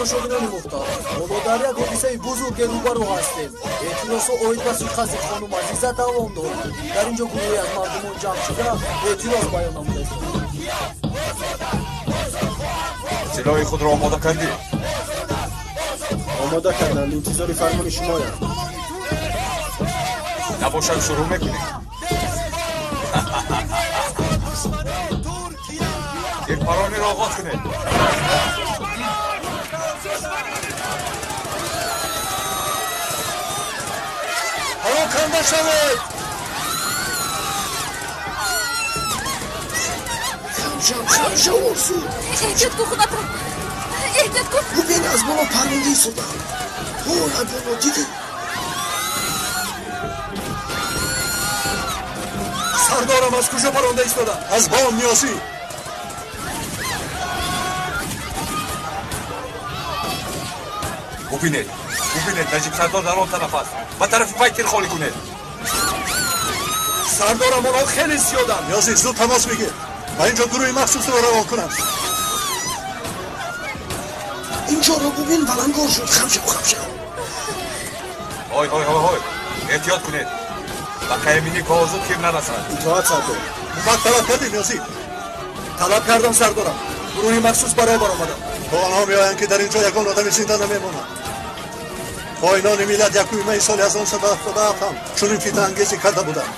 Тамошобинони муҳтарам, ҳоло дар як ҳодисаи бузурге рӯбарӯ ҳастем. Эътирозҳо оид ба суиқасди хонум Азиза давом дорад. Дар ин ҷо гурӯҳе аз мардумон ҷамъ шуда эътироз баён намуда истодаанд. Силоҳи худро омода кардӣ? Омода кардам, интизори фармони шумоям. Набошад, шурӯъ мекунем. Тирпарониро оғоз кунед. Пароканда шавед! Хамшав, хамшав, Орзу! Эҳтиёт кун худатро! Эҳтиёт кун! Бубин, аз боло парвонда истодаам. Ҳой, боло дидӣ? Сардорам, аз куҷо паронда истода? Аз бом, Ниёзӣ. Бубинед, бубинед, Наҷиб сардор дар он тараф аст. Ба тарафи вай тир холӣ кунед. Сардорам, онҳо хеле зиёданд. Ниёзӣ, зуд тамос бигир. Ба инҷо гурӯҳи махсусро равон кунам. Инҷоро бубин, валангор шуд. Хамшав, хамшав. Ҳой, ҳой, ҳой, ҳой, эҳтиёт кунед. Ба Қаяминик ва Орзу тир нарасад. Итоат, сардор. Кӯмак талаб кардӣ, Ниёзӣ? Талаб кардам, сардорам. Гурӯҳи махсус баробар омадам. То онҳо меоянд, ки дар инҷо ягон одами зинда намемонад. Хоинони миллат 1 майи соли 1977 ҳам чунин фитнаангезӣ карда буданд.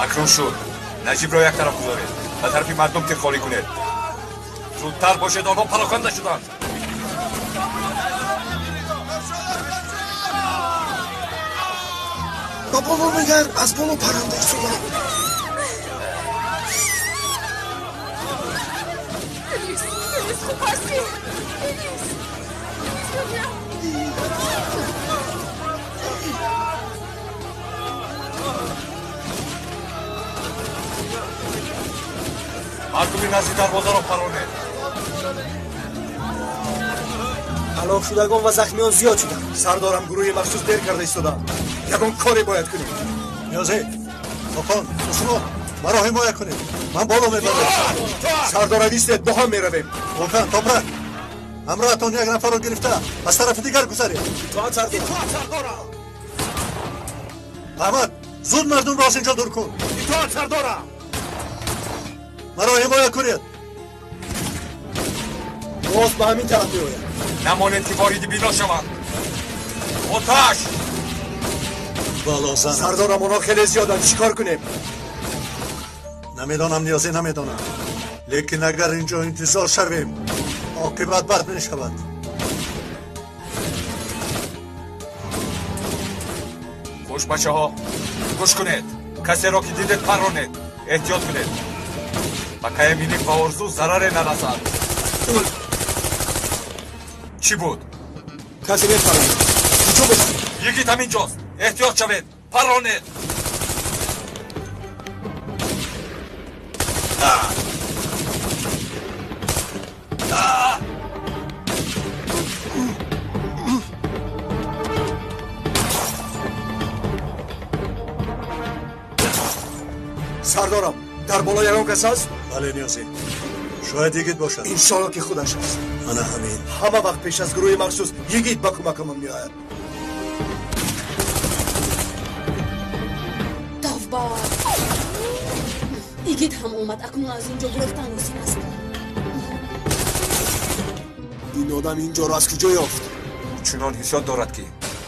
Акнун шуд. Наҷибро як тараф гузоред. Ба тарафи мардум тир холӣ кунед. Зудтар бошед, онҳо пароканда шуданд. Ба боло нигар, аз боло паранда истодаам. Денис, Денис, хуб ҳастӣ? Денис, Денис, мегӯям. Мардуми назди дарвозаро паронед. Ҳалокшудагон ва захмиён зиёд шуданд. Сардорам, гурӯҳи махсус дер карда истодаанд. Ягон коре бояд кунем. Ниёзӣ, Тохон, Усмон, маро ҳимоя кунед. Ман боло мебарам. Сардора, истед, бо ҳам меравем. Воқеан, Топрак, ҳамроҳатон як нафарро гирифта аз тарафи дигар гузаред. Итоат, сардорам. Аҳмад, зуд мардумро аз инҷо дур кун. Итоат, сардорам. Маро ҳимоя кунед. Боз ба ҳамин тараф меояд. Намонед, ки вориди бино шаванд. Оташ! Балозан. Сардорам, онҳо хеле зиёданд. Чӣ кор кунем? Намедонам, Ниёзӣ, намедонам. Лекин агар инҷо интизор шавем, оқибат бад мешавад. Хуш, бачаҳо, гӯш кунед. Касеро ки дидед, паронед. Эҳтиёт кунед. Ба Қаяминик ва Орзу зараре нарасад. Чӣ буд? Касе мепаронад. Куҷо бошад? Йигит ҳаминҷост. Эҳтиёт шавед, паронед. Сардорам, дар боло ягон кас аст? Бале, Ниёзӣ, шояд йигит бошад. Иншоалло, ки худаш аст. Ана ҳамин. Ҳама вақт пеш аз гурӯҳи махсус йигит ба кӯмакамон меояд. Тавба! Игит ҳам омад. Акнун аз ин ҷо гурехтан лозим аст. Ин одам ин ҷоро аз куҷо ёфт? Чунон ҳиссиёт дорад, ки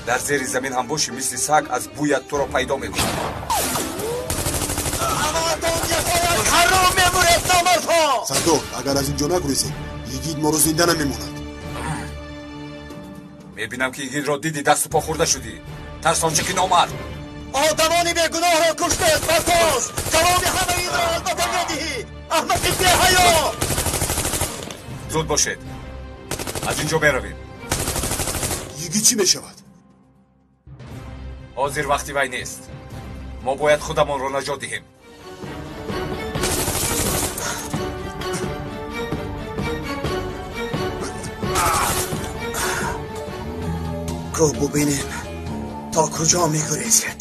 дар зери замин ҳам бошӣ, мисли саг аз бӯят туро пайдо мекунад. Ҳаром мемуред, номардҳо! Сардор, агар аз ин ҷо нагурезем, йигит моро зинда намемонад. Мебинам, ки йигитро дидӣ, дасту по хӯрда шудӣ. Тарсончи ки номард! Одамони бегуноҳро куштед, бартоз! Ҷавоби ҳамаи инро албатта медиҳӣ, аҳмақи беҳаё! Зуд бошед, аз ин ҷо меравем. Йигит чӣ мешавад? Ҳозир вақти вай нест. Мо бояд худамонро наҷот диҳем. Гоҳ бубинем, То куҷо мегурезед?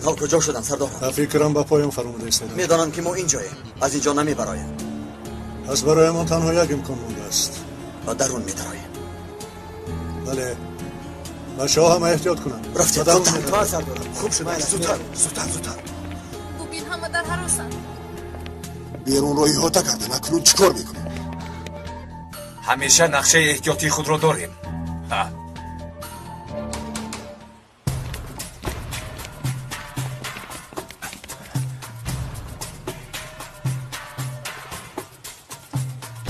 инҳо куҷо шуданд сардорам? Ба фикрам ба поён фаромада истодаанд. Медонанд ки мо инҷоем, аз инҷо намебароем. Пас бароямон танҳо як имкон мондааст. Ба дарун медароем. Бале, бачаҳо ҳама эҳтиёт кунанд. Рафтем. Зудтар сардорам. Хуб шуд. Зудтар, зудтар, зудтар. Бубин, ҳама дар ҳаросанд. Берунро иҳота карданд. Акнун чӣ кор мекунем? Ҳамеша нақшаи эҳтиётии худро дорем.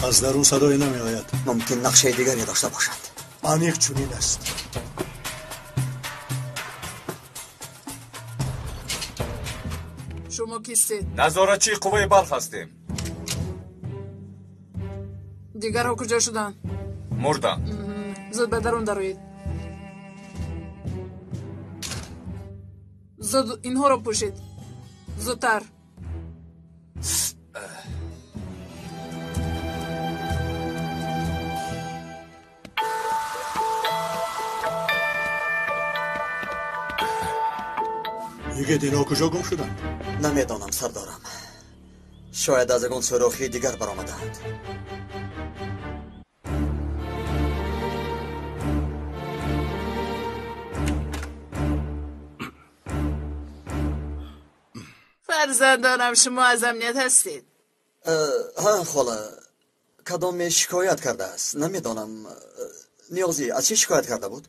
Аз дарун садое намеояд. Мумкин нақшаи дигаре дошта бошанд. Аниқ чунин аст. Шумо кистед? Назоратчии қувваи барқ ҳастем. Дигарҳо куҷо шуданд? Мурданд. Зуд ба дарун дароед. Зуд инҳоро пӯшед. Зудтар. Йигит, инҳо куҷо гум шуданд? Намедонам сардорам. Шояд аз ягон сӯрохии дигар баромадаанд. Фарзандонам, шумо аз амният ҳастед? Ҳа хола, кадоме шикоят кардааст? Намедонам. Ниёзӣ аз чӣ шикоят карда буд?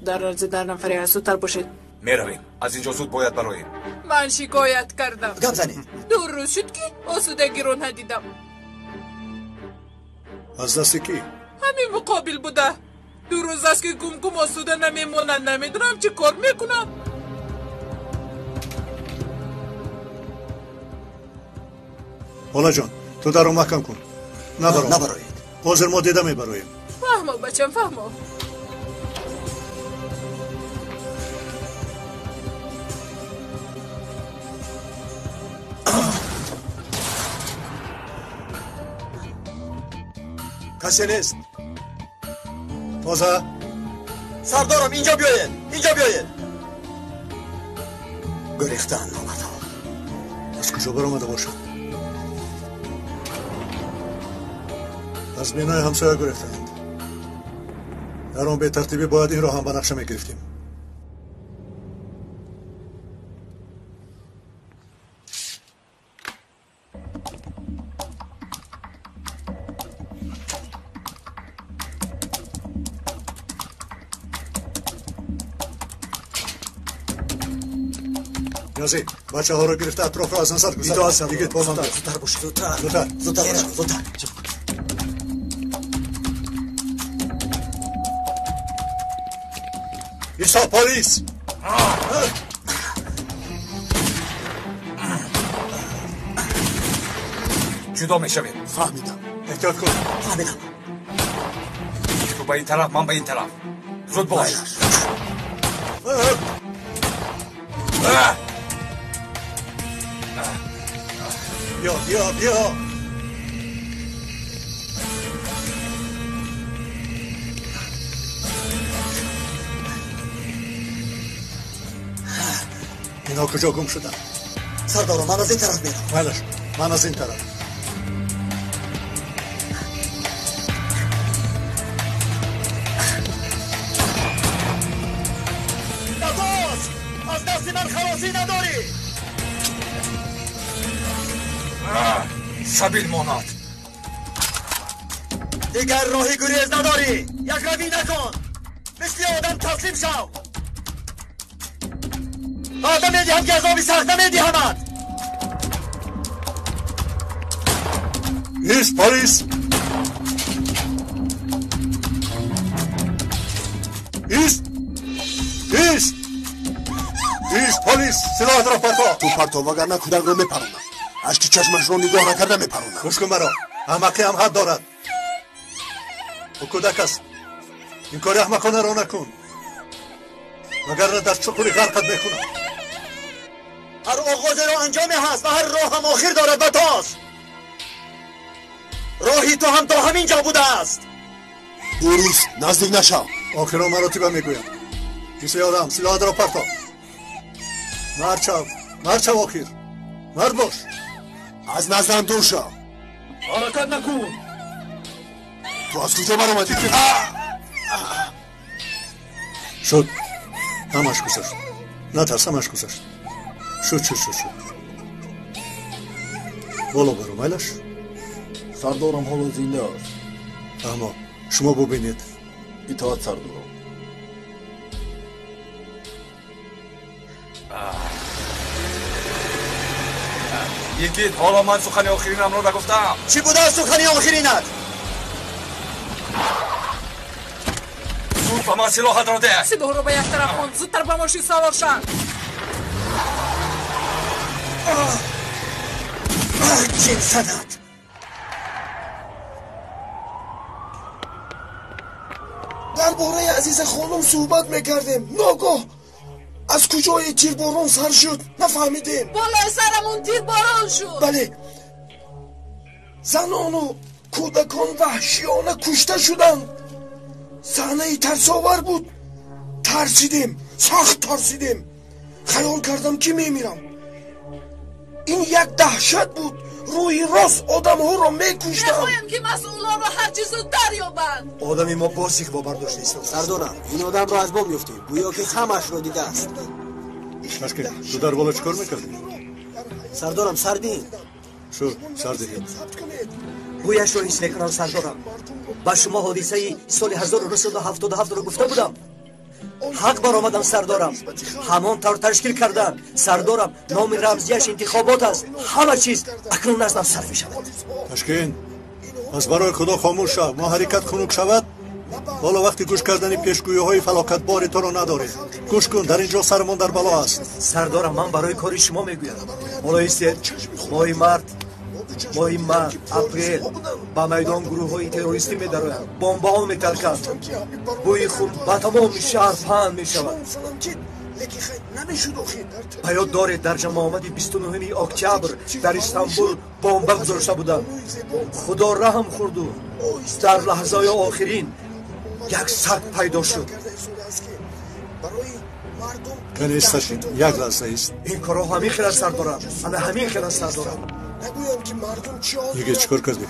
Дар арзи дар нафаре ҳаст, зудтар бошед. Меравем. Аз инҷо зуд бояд бароем. Ман шикоят кардам. Гап занед. Ду рӯз шуд, ки осудагиро надидам. Аз дасти кӣ? Ҳамин муқобил буда. Ду рӯз аст, ки гумгум осуда намемонад. Намедонам чӣ кор мекунам. Холаҷон, ту дарро маҳкам кун. Набаро. Набароед. Ҳозир мо дида мебароем. Фаҳмо, бачам, фаҳмо. Касе нест. Тоза. Сардорам, инҷо биёед, инҷо биёед. Гурехтаанд номардҳо. Аз куҷо баромада бошанд? Аз бинои ҳамсоя гурехтаанд. Дар он бетартибӣ бояд инро ҳам ба нақша мегирифтем. Ниёзӣ, бачаҳоро гирифта атрофро аз назар гузар. Итоат сардорам. Йигит, бо ман биё. Зудтар бошед. Зудтар. Зудтар. Зудтар бошед, зудтар. Исто, полис! Ҷудо мешавем. Фаҳмидам. Эҳтиёт кун. Фаҳмидам. Ту ба ин тараф, ман ба ин тараф. Зуд бош. Биё, биё, биё. Инҳо куҷо гум шуданд? Сардорам, ман аз ин тараф меравам. Майлаш, ман аз ин тараф. Дадош, аз дасти ман халосӣ надорӣ. Сабил монад. Дигар роҳи гурез надорӣ. Якравӣ накун. Мисли одам таслим шав. Ваъда медиҳам, ки азоби сахт намедиҳамад. Ист, полис! Ист! Ист! Ист, полис! Силоҳатро парто! Ту парто, вагарна кӯдакро мепаронам. Ашки чашмашро нигоҳ накарда мепаронам. Гӯш кун маро, аҳмақӣ ҳам ҳад дорад. Ӯ кӯдак аст. Ин кори аҳмақонаро накун, вагарна дар чуқури ғарқат мекунам. Ҳар оғозеро анҷоме ҳаст ва ҳар роҳ ҳам охир дорад. Батоз, роҳи ту ҳам то ҳамин ҷо будааст. Дуруст, наздик нашав. Охиро маротиба мегӯям, мисли одам силоҳатро партоб. Мард шав, мард шав, охир мард бош. Аз наздам дур шав. Ҳаракат накун. Ту аз куҷо баромадӣ? Шуд, ҳамаш гузашт. Натарс, ҳамаш гузашт. Шуд, шуд, шуд, шуд. Боло баро, майлаш? Сардорам ҳоло зинда аст. Аммо шумо бубинед. Итоат, сардорам. Йигит, ҳоло ман сухани охиринамро нагуфтаам. Чӣ будааст сухани охиринат? Зуд ба ман силоҳатро деҳ. Силоҳро ба як тараф хон, зудтар ба мошин савор шав. Ҷин задад. Дар бораи Азиза хонум суҳбат мекардем. Ногоҳ аз куҷое тирборон сар шуд, нафаҳмидем. Болои сарамон тирборон шуд. Бале, занону кӯдакон ваҳшиёна кушта шуданд. Саҳнаи тарсовар буд. Тарсидем, сахт тарсидем. Хаёл кардам, ки мемирам. Ин як даҳшат буд. Рӯи рост одамҳоро мекуштанд. Мехоҳем, ки масъулонро ҳарчи зудтар ёбанд. Одами мо боз зиқ бардошта истодааст. Сардорам, ин одамро аз бом ёфтем, гӯё ки ҳамашро дидааст. Ташкин, ту дар боло чӣ кор мекардӣ? Сардорам, сардин. Шуд, сардин. Бӯяшро ҳис мекунам, сардорам. Ба шумо ҳодисаи соли 1977-ро гуфта будам. Ҳақ баромадам, сардорам. Ҳамон тавр ташкил карданд, сардорам. Номи рамзияш интихобот аст. Ҳама чиз акнун наздам сар мешавад. Ташкин, пас барои худо хомӯш шав. Мо ҳаракат хунук шавад, ҳоло вақти гӯш кардани пешгӯиҳои фалокатбори туро надорем. Гӯш кун, дар ин ҷо сарамон дар бало аст. Сардорам, ман барои кори шумо мегӯям. Ҳоло истед, моҳи март, апрел ба майдон гурӯҳҳои террористӣ медароянд, бомбаҳо метарканд, бӯи хун ба тамоми шаҳр паҳн мешавад. Ба ёд доред, дар ҷамъомади 29 октябр дар Истанбул бомба гузошта буданд. Худо раҳм хӯрду дар лаҳзаи охирин як саг пайдо шуд. Кане исташин, як лаҳза ист. Ин корҳо ҳамин хел аст, сардорам, ана ҳамин хел аст, сардорам. Йигит, чӣ кор кардӣ?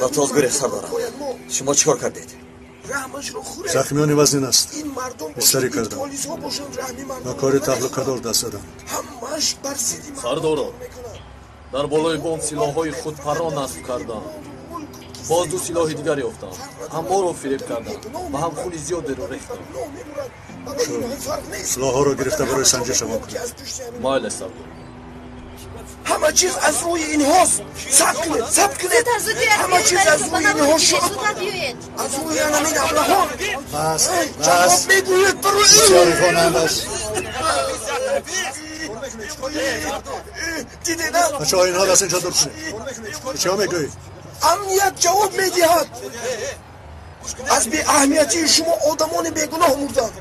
Латоз гурехт, сардорам. Шумо чӣ кор кардед? Захмиёни вазнин аст. Бистарӣ кардам. Ба кори таҳлукадор даст задам. Сардорон, дар болои бом силоҳҳои худпаррон насб кардам. Боз ду силоҳи дигар ёфтам. Ҳам моро фиреб карданд ва ҳам хуни зиёдеро рехтанд. Шуд, силоҳҳоро гирифта барои санҷиш равон кунед. Майли, сардор. Ҳама чиз аз рӯи инҳост. Сабр кунед, сабр кунед. Ҳама чиз аз рӯи инҳо шуд. Аз рӯи ҳамин аблаҳон. Бас, бас. Ҷавоб мегӯед барои ин. Бисёрифона аст. Дидед? Бачаҳо, инҳоро аз инҷо дур кунед. Чиҳо мегӯед? Амният ҷавоб медиҳад. Аз беаҳамиятии шумо одамони бегуноҳ мурданд.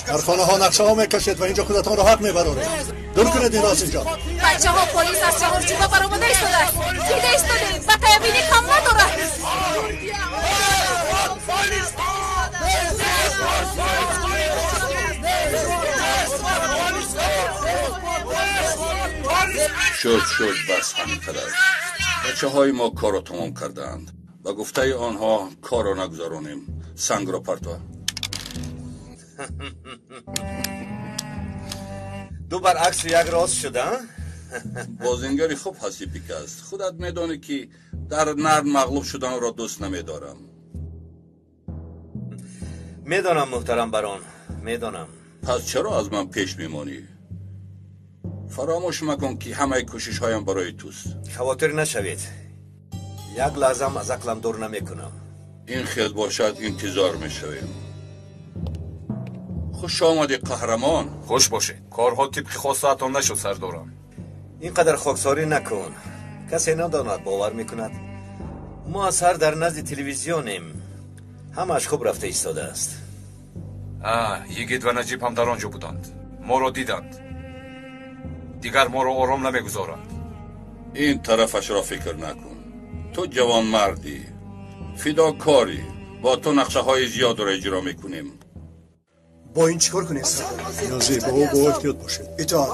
Дар хонаҳо нақшаҳо мекашед ва инҷо худатонро ҳақ мебароред. Дур кунед инро аз инҷо. Бачаҳо, полис аз чаҳорчӯба баромада истодааст. Дида истодем, ба таябинӣ кам надорад. Шуд, шуд, бас ҳамин қадар. Бачаҳои мо корро тамом кардаанд. Ба гуфтаи онҳо корро нагузаронем. Сангро парто. Ду баръаксу як рост шуда. Бозингари хуб ҳастӣ, Пикас. Худат медонӣ, ки дар нард мағлуб шуданро дӯст намедорам. Медонам, муҳтарам барон, медонам. Пас чаро аз ман пеш мемонӣ? Фаромӯш макун, ки ҳамаи кӯшишҳоям барои туст. Хавотир нашавед, як лаҳзам аз ақлам дур намекунам. Ин хел бошад, интизор мешавем. Хуш омадӣ, қаҳрамон. Хуш бошед. Корҳо тибқи хостаатон нашуд, сардорам. Ин қадар хоксорӣ накун, касе надонад, бовар мекунад. Мо аз сар дар назди телевизионем, ҳамааш хуб рафта истодааст. Йигит ва Наҷиб ҳам дар он ҷо буданд, моро диданд, дигар моро ором намегузоранд. Ин тарафашро фикр накун. Ту ҷавонмардӣ, фидокорӣ, бо ту нақшаҳои зиёдро иҷро мекунем. Бо ин чӣ кор кунем, сардор? Ниёзӣ, бо ӯ бо эҳтиёт бошед. Итоат.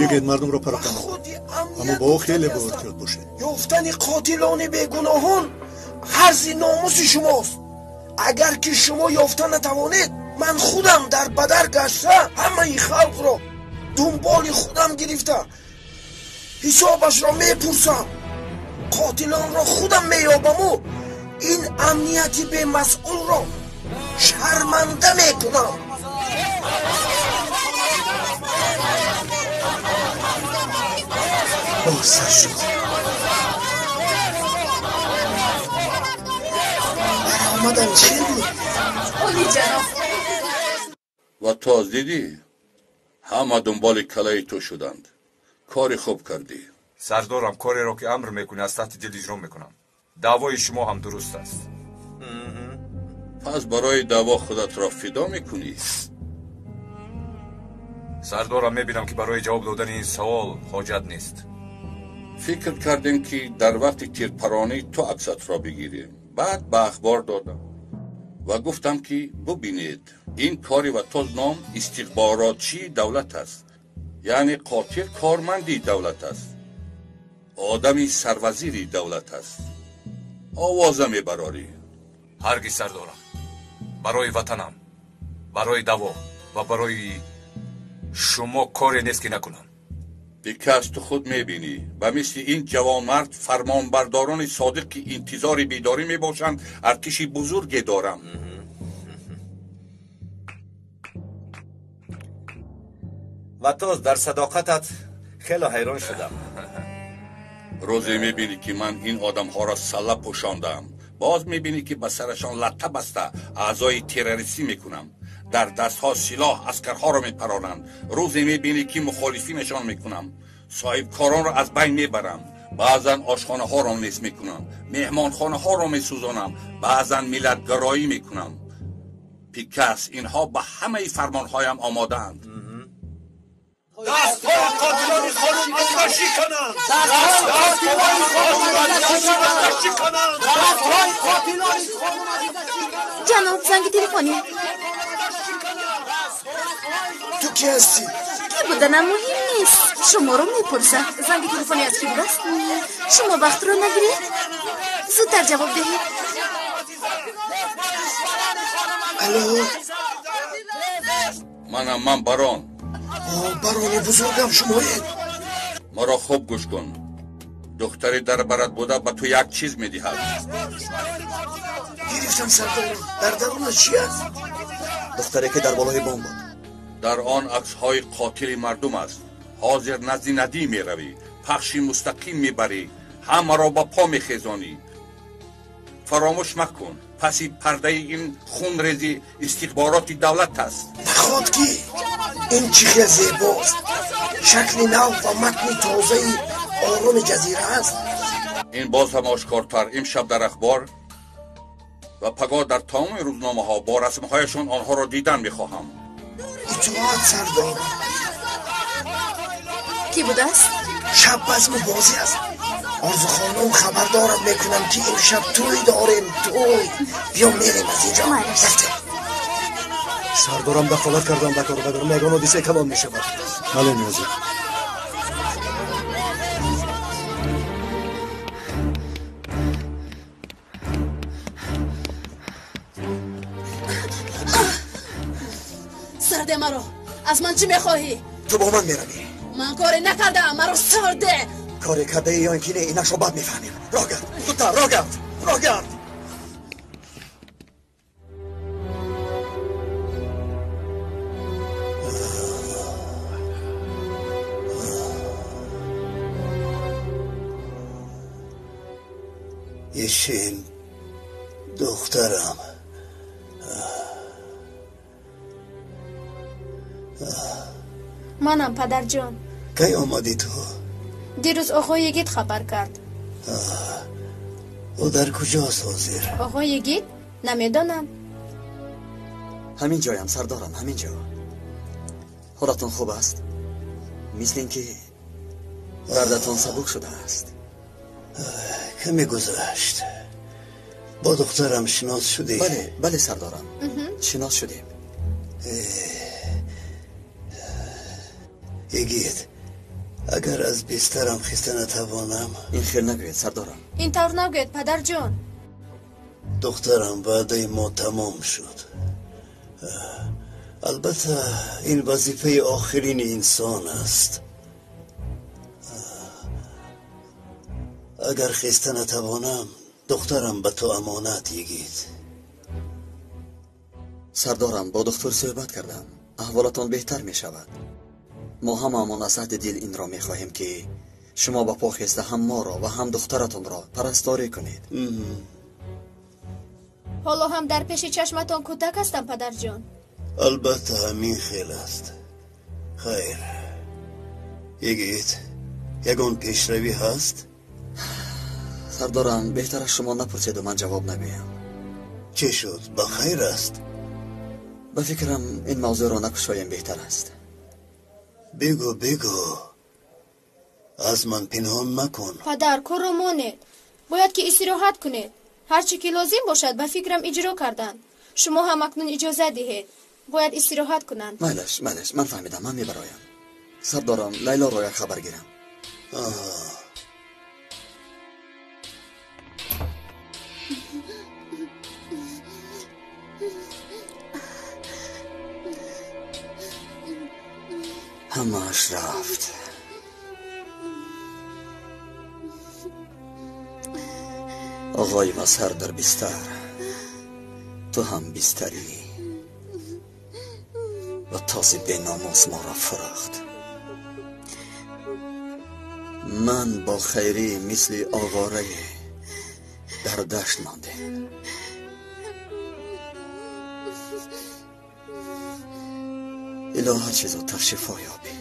Йигит, мардумро пароканда кун, аммо бо ӯ хеле бо эҳтиёт бошед. Ёфтани қотилони бегуноҳон қарзи номуси шумост. Агар ки шумо ёфта натавонед, ман худам дар бадар гашта, ҳамаи халқро дунболи худам гирифта, ҳисобашро мепурсам. Қотилонро худам меёбаму ин амнияти бемасъулро шарманда мекунам. Боз сар шуд. Баромадам чӣ буд? Олиҷаноб. Ва тоз дидӣ, ҳама дунболи калаи ту шуданд. Кори хуб кардӣ. Сардорам, кореро ки амр мекунӣ, аз таҳти дил иҷро мекунам. Даъвои шумо ҳам дуруст аст. Пас барои даъво худатро фидо мекунӣ? Сардорам, мебинам, ки барои ҷавоб додани ин савол ҳоҷат нест. Фикр кардем, ки дар вақти тирпаронӣ ту аксатро бигирем. Баъд ба ахбор додам ва гуфтам, ки бубинед, ин кори Ватоз ном истихборотчии давлат аст, яъне қотил корманди давлат аст, одами сарвазири давлат аст. Овоза мебарорӣ. Ҳаргиз, сардорам. Барои ватанам, барои даъво ва барои шумо коре нест, ки накунам. Бикас, ту худ мебинӣ, ба мисли ин ҷавонмард фармонбардорони содиқ, ки интизори бедорӣ мебошанд, артиши бузурге дорам. Ватоз, дар садоқатат хеле ҳайрон шудам. Рӯзе мебинӣ, ки ман ин одамҳоро салла пӯшондаам. Боз мебинӣ, ки ба сарашон латта баста аъзои террористӣ мекунам, дар дастҳо силоҳ аскарҳоро мепаронанд. Рӯзе мебинӣ, ки мухолифинашон мекунам, соҳибкоронро аз байн мебарам, баъзан ошхонаҳоро нест мекунам, меҳмонхонаҳоро месӯзонам, баъзан миллатгароӣ мекунам. Пикас, инҳо ба ҳамаи фармонҳоям омодаанд. دستهای قاتلان خانم ازدشی کنند، دستهای قاتلان ازدشی کنند، دستهای قاتلان خانم ازدشی کنند. Ҷаноб, занги телефонӣ. Ту кӣ ҳастӣ? Ки буданам муҳим нест, шуморо мепурсам, занги телефонӣ аз кӣ будааст? Шумо вақтро нагиред, зудтар ҷавоб диҳед. Алло. Манам, ман Барон. Барони бузургам, шумоед? Маро хуб гӯш кун. Духтари дар барат буда ба ту як чиз медиҳад. Гирифтам, сардорам. Дар дарунаш чи аст? Духтаре, ки дар болои бом буд. Дар он аксҳои қотили мардум аст. Ҳозир назди Надим меравӣ, пахши мустақим мебарӣ, ҳамаро ба по мехезонӣ. Фаромӯш макун, паси пардаи ин хунрези истихбороти давлат аст. Наход ки ин чӣ хел зебост! Шакли нав ва матни тозаи ороми ҷазира аст. Ин боз ҳам ошкортар. Имшаб дар ахбор ва пагоҳ дар тамоми рӯзномаҳо бо расмҳояшон онҳоро дидан мехоҳам. Итоат, сардорам. Кӣ будааст? Шаб базму бозӣ аст. Орзухонум хабардорат мекунам, ки имшаб тӯй дорем, тӯй. Биё, мерем аз инҷо. Рафтем. Сардорам, дахолат кардан ба кор, вагарна ягон ҳодисаи калон мешавад. Бале, Ниёзӣ. Сарде маро! Аз ман чӣ мехоҳӣ? Ту бо ман меравӣ. Ман коре накардаам, маро сарде! Коре кардаи ё ин ки не, инашро баъд мефаҳмем. Роҳ гард, зудтар, роҳ гард, роҳ гард. Yeşil, духтарам. Манам, падарҷон. Кай омадӣ ту? Дирӯз оғои Йигит хабар кард. Ӯ дар куҷост ҳозир? Оғои Йигит? Намедонам. Ҳамин ҷоям, сардорам, ҳамин ҷо. Ҳолатон хуб аст? Мисли ин ки дардатон сабук шудааст. Каме гузашт. Бо духтарам шинос шудӣ? Бале, бале, сардорам, шинос шудем. Йигит, агар аз бистарам хиста натавонам... Ин хел нагӯед, сардорам. Ин тавр нагӯед, падарҷон. Духтарам, ваъдаи мо тамом шуд. Албатта, ин вазифаи охирини инсон аст. Агар хиста натавонам, духтарам ба ту амонат, Йигит. Сардорам, бо духтур суҳбат кардам. Аҳволатон беҳтар мешавад. Мо ҳамаамон аз аҳди дил инро мехоҳем, ки шумо ба по хеста ҳам моро ва ҳам духтаратонро парасторӣ кунед. Ҳоло ҳам дар пеши чашматон кӯдак ҳастам, падарҷон. Албатта, ҳамин хел аст. Хайр, Йигит, ягон пешравӣ ҳаст? Сардорам, беҳтар аз шумо напурседу ман ҷавоб нагӯям. Чӣ шуд? Ба хайр аст? Ба фикрам, ин мавзӯъро накушоем беҳтар аст. Бигӯ, бигӯ, аз ман пинҳон макун. Падар, корро монед. Бояд ки истироҳат кунед. Ҳар чӣ ки лозим бошад, ба фикрам иҷро карданд. Шумо ҳам акнун иҷоза диҳед. Бояд истироҳат кунанд. Майлаш, майлаш, ман фаҳмидам, ман мебароям. Сардорам, Лайлоро як хабар гирам. Ҳамааш рафт. Оғои Мазҳар дар бистар, ту ҳам бистарӣ ва този беномус моро фурӯхт. Ман бо Хайрӣ мисли овораe дар дашт мондем. Илоҳ, ҳарчи зудтар шифо ёбӣ.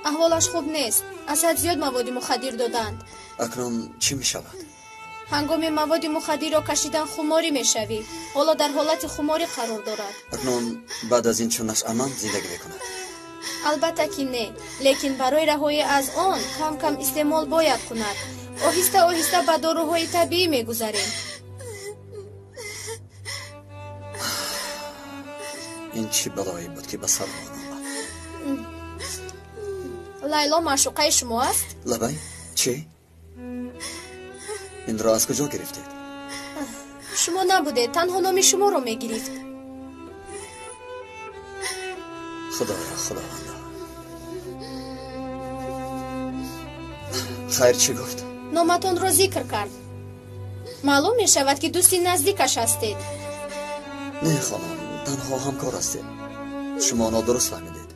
Аҳволаш хуб нест. Аз ҳад зиёд маводи мухаддир доданд. Акнун чӣ мешавад? Ҳангоми маводи мухаддирро кашидан хуморӣ мешавӣ. Ҳоло дар ҳолати хуморӣ қарор дорад. Акнун баъд аз ин чун нашъаманд зиндагӣ мекунад? Албатта ки не, лекин барои раҳоӣ аз он кам-кам истеъмол бояд кунад. Оҳиста оҳиста ба доруҳои табиӣ мегузарем. Ин чӣ балое буд, ки ба сарамон омад? Лайло маъшуқаи шумо аст? Лабай, чӣ? Инро аз куҷо гирифтед? Шумо набудед, танҳо номи шуморо мегирифт. Худоё, худованда. Хайр, чӣ гуфт? Номатонро зикр кард. Маълум мешавад, ки дӯсти наздикаш ҳастед. Не, хонум, танҳо ҳамкор ҳастем. Шумо нодуруст фаҳмидед.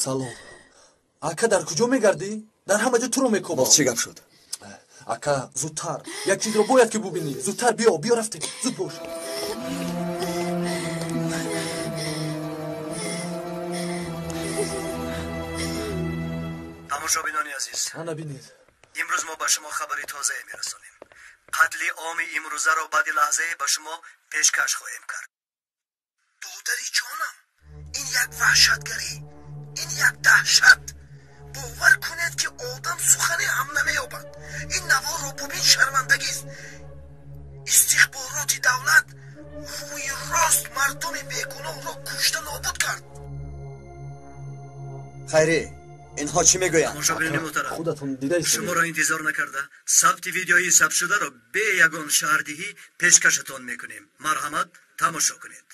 Салом. Ака, дар куҷо мегардӣ? Дар ҳама ҷо туро мекобам. Боз чӣ гап шуд? Ака, зудтар. Як чизро бояд ки бубинӣ. Зудтар биё, биё, рафтем. Зуд бош. Тамошобинони азиз, ана бинед. Имрӯз мо ба шумо хабари тозае мерасонем. Қатли оми имрӯзаро баъди лаҳзае ба шумо пешкаш хоҳем кард. Додари ҷонам, ин як ваҳшатгарӣ, ин як даҳшат. Бовар кунед, ки одам сухане ҳам намеёбад. Ин наворро бубин, шармандагист. Истихбороти давлат рӯи рост мардуми бегуноҳро кушта нобуд кард. Хайрӣ, инҳо чӣ мегӯянд? Тамошобинони муҳтарам, худатон дидаед. Шуморо интизор накарда, сабти видеои сабтшударо бе ягон шаҳрдиҳӣ пешкашатон мекунем. Марҳамат, тамошо кунед.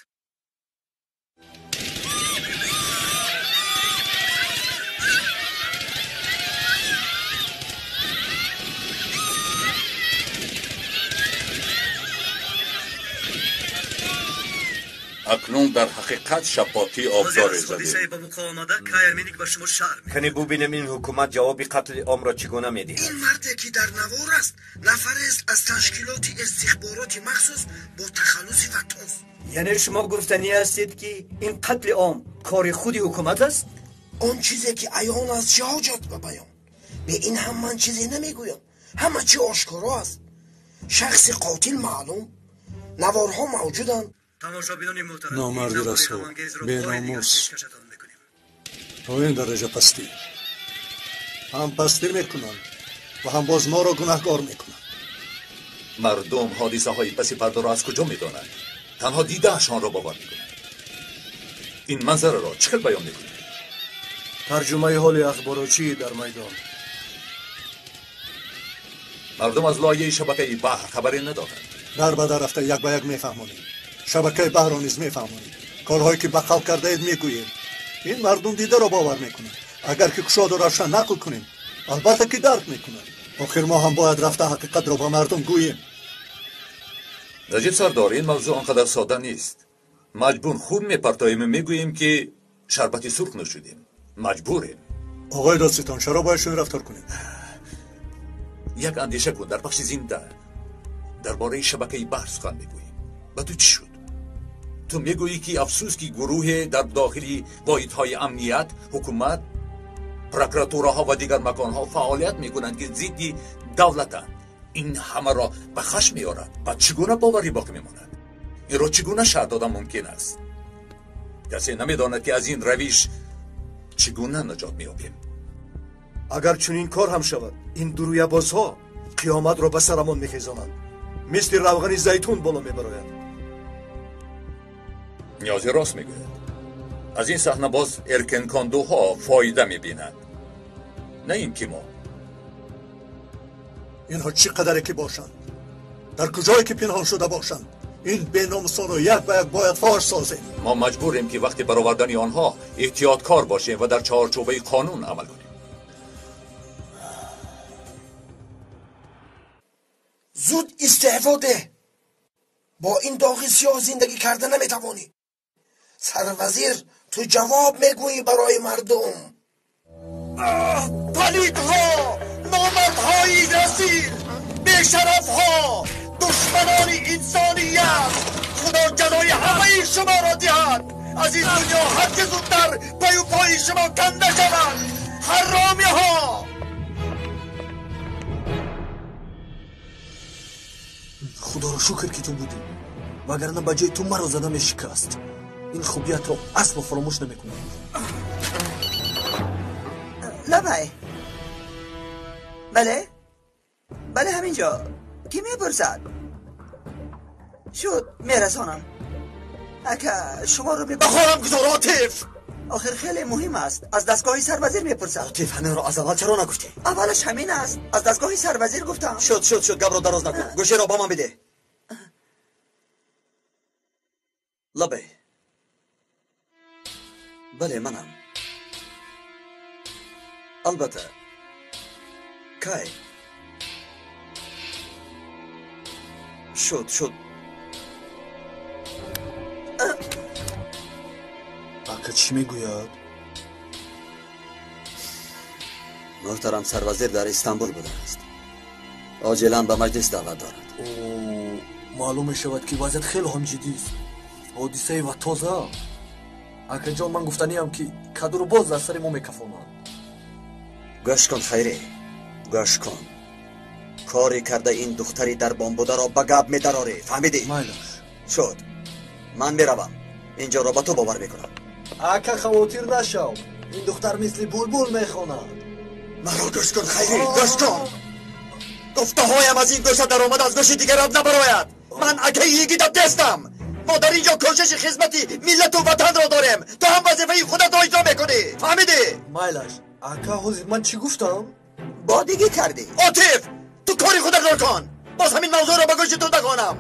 Акнун Акнун дар ҳақиқат шапотии обдоре задем. Кани бубинем ин ҳукумат ҷавоби қатли омро чӣ гуна медиҳад. Ин марде ки дар навор аст, нафарест аз ташкилоти истихбороти махсус бо тахаллуси Ватоз. Яъне шумо гуфтанӣ ҳастед, ки ин қатли ом кори худи ҳукумат аст? Он чизе ки аён аст, чӣ ҳоҷат ба баён? Бе ин ҳам ман чизе намегӯям. Ҳама чӣ ошкоро аст. Шахси қотил маълум, наворҳо мавҷуданд. Номарди расво, беномус, то ин дараҷа пастӣ. Ҳам пастӣ мекунанд ва ҳам боз моро гунаҳкор мекунанд. Мардум ҳодисаҳои паси пардаро аз куҷо медонанд? Танҳо дидаашонро бовар мекунанд. Ин манзараро чӣ хел баён мекунед? Тарҷумаи ҳоли ахборочӣ дар майдон. Мардум аз лоиҳаи шабакаи баҳр хабаре надоранд. Дар ба дар рафта як ба як мефаҳмонем. Шабакаи баҳрро низ мефаҳмонем. Корҳое ки ба халқ кардаед мегӯем. Ин мардум дидаро бовар мекунанд. Агар ки кушоду равшан нақл кунем, албатта ки дарк мекунанд. Охир мо ҳам бояд рафта ҳақиқатро ба мардум гӯем. Наҷиб сардор, ин мавзӯъ он қадар сода нест. Маҷбур хун мепартоем ва мегӯем, ки шарбати сурх нӯшидем. Маҷбурем. Оғои додситон, чаро бояд чунин рафтор кунем? Як андеша кун, дар бахши зинда дар бораи шабакаи баҳр сухан мегӯем. Ба ту чӣ шуд? Ту мегӯӣ, ки афсӯс, ки гурӯҳе дар дохили воҳидҳои амният, ҳукумат, прокуратураҳо ва дигар маконҳо фаъолият мекунанд, ки зидди давлатанд. Ин ҳамаро ба хашм меорад. Ба чӣ гуна боварӣ боқӣ мемонад? Инро чӣ гуна шарҳ додан мумкин аст? Касе намедонад, ки аз ин равиш чӣ гуна наҷот меёбем. Агар чунин кор ҳам шавад, ин дуруябозҳо қиёматро ба сарамон мехезонанд. Мисли равғани зайтун боло мебарояд. Ниёзи рост мегӯяд. Аз ин саҳна боз эркенкондуҳо фоида мебинанд, на ин ки мо. Инҳо чӣ қадаре ки бошанд, дар куҷое ки пинҳон шуда бошанд, ин беномусонро як ба як бояд фош созем. Мо маҷбурем, ки вақти баровардани онҳо эҳтиёткор бошем ва дар чаҳорчӯбаи қонун амал кунем. Зуд истеъфо деҳ. Бо ин доғи сиёҳ зиндагӣ карда наметавонӣ. Сарвазир, ту ҷавоб мегӯӣ барои мардум. Палидҳо, номардҳои расил, бешарафҳо, душманони инсоният, худо ҷазои ҳамаи шуморо диҳад. Аз ин дунё ҳарчи зудтар паю пои шумо канда шавад. Ҳаромиҳо! Худоро шукр, ки ту будӣ, вагарна ба ҷои ту маро зада мешикаст. Ин хубиятро асло фаромӯш намекунам. Лабай. Бале, бале, ҳамин ҷо. Кӣ мепурсад? Шуд, мерасонам. Ака, шуморо ба хорам гузор, Отиф. Охир хеле муҳим аст. Аз дастгоҳи сарвазир мепурсад. Отиф, ҳаминро аз аввал чаро нагуфтӣ? Аввалаш ҳамин аст. Аз дастгоҳи сарвазир гуфтам. Шуд, шуд, шуд, гапро дароз накун. Гӯширо ба ман бидеҳ. Лабай. Бале, манам. Албатта. Кай? Шуд, шуд. Ака чӣ мегӯяд? Муҳтарам сарвазир дар Истанбул будааст. Оҷилан ба маҷлис даъват дорад. Маълум мешавад, ки вазъият хеле ҳам ҷиддист. Ҳодисаи Ватоза. Акаҷон, ман гуфтаниам, ки кадуро боз дар сари мо мекафонанд. Гӯш кун, Хайре, гӯш кун. Коре карда ин духтари дарбонбударо ба гап медарорӣ, фаҳмидӣ? Майлаш. Шуд, ман меравам. Инҷоро ба ту бовар мекунам. Ака, хавотир нашав. Ин духтар мисли булбул мехонад. Маро гӯш кун, Хайрӣ, гӯш кун. Гуфтаҳоям аз ин гӯша даромад, аз гӯши дигарат набарояд. Ман акаи йигитат нестам. Мо дар инҷо кӯшиши хизмати миллату ватанро дорем. Ту ҳам вазифаи худатро иҷро мекунӣ, фаҳмидӣ? Майлаш. Ака, ҳозир ман чӣ гуфтам? Бодигӣ кардӣ. Отиф, ту кори худатро кун. Боз ҳамин мавзӯъро ба гӯши ту нахонам.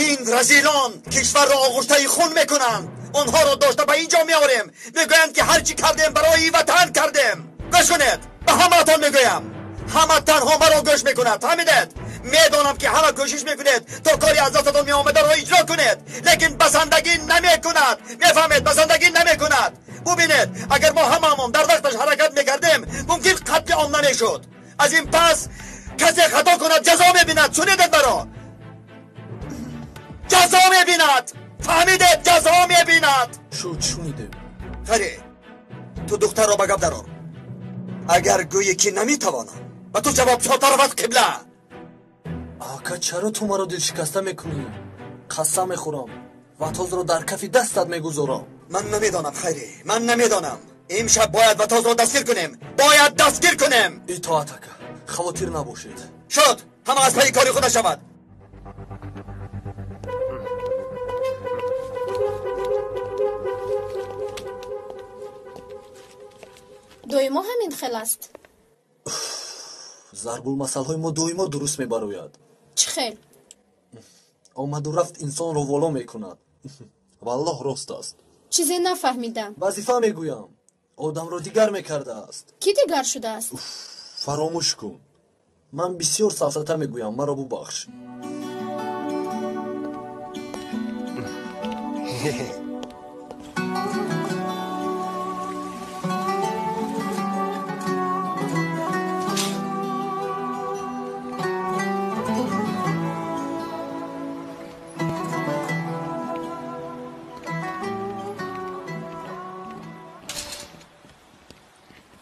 Ин разилон кишварро оғуштаи хун мекунанд. Онҳоро дошта ба ин ҷо меорем. Мегӯянд, ки ҳар чӣ кардем барои ватан кардем. Гӯш кунед, ба ҳамаатон мегӯям. Ҳама танҳо маро гӯш мекунад, фаҳмидед? Медонам ки ҳама кӯшиш мекунед то кори аз дастатон меомадаро иҷро кунед, лекин басандагӣ намекунад. Мефаҳмед, басандагӣ намекунад. Бубинед, агар мо ҳамаамон дар вақташ ҳаракат мекардем, мумкин қатли ом намешуд. Аз ин пас касе хато кунад ҷазо мебинад. Шунидед маро? Ҷазо мебинад. Фаҳмидед? Ҷазо мебинад. Шуд, шунидем. Харе, ту духтарро ба гап дарор. Агар гӯӣ ки наметавонам, ба ту ҷавоб шота равад қибла. Ака, чаро ту маро дилшикаста мекунӣ? Қасам мехӯрам, Ватозро дар кафи дастат мегузорам. Ман намедонам, Хайрӣ, ман намедонам. Имшаб бояд Ватозро дастгир кунем. Бояд дастгир кунем. Итоат, ака, хавотир набошед. Шуд, ҳама аз пайи кори худаш шавад. Доимо ҳамин хел аст. Зарбулмасалҳои мо доимо дуруст мебарояд. Чӣ хел? Омаду рафт инсонро воло мекунад. Валлоҳ рост аст. Чизе нафаҳмидам. Вазифа мегӯям, одамро дигар мекардааст. Кӣ дигар шудааст? Фаромӯш кун. Ман бисёр сафсата мегӯям, маро бубахш.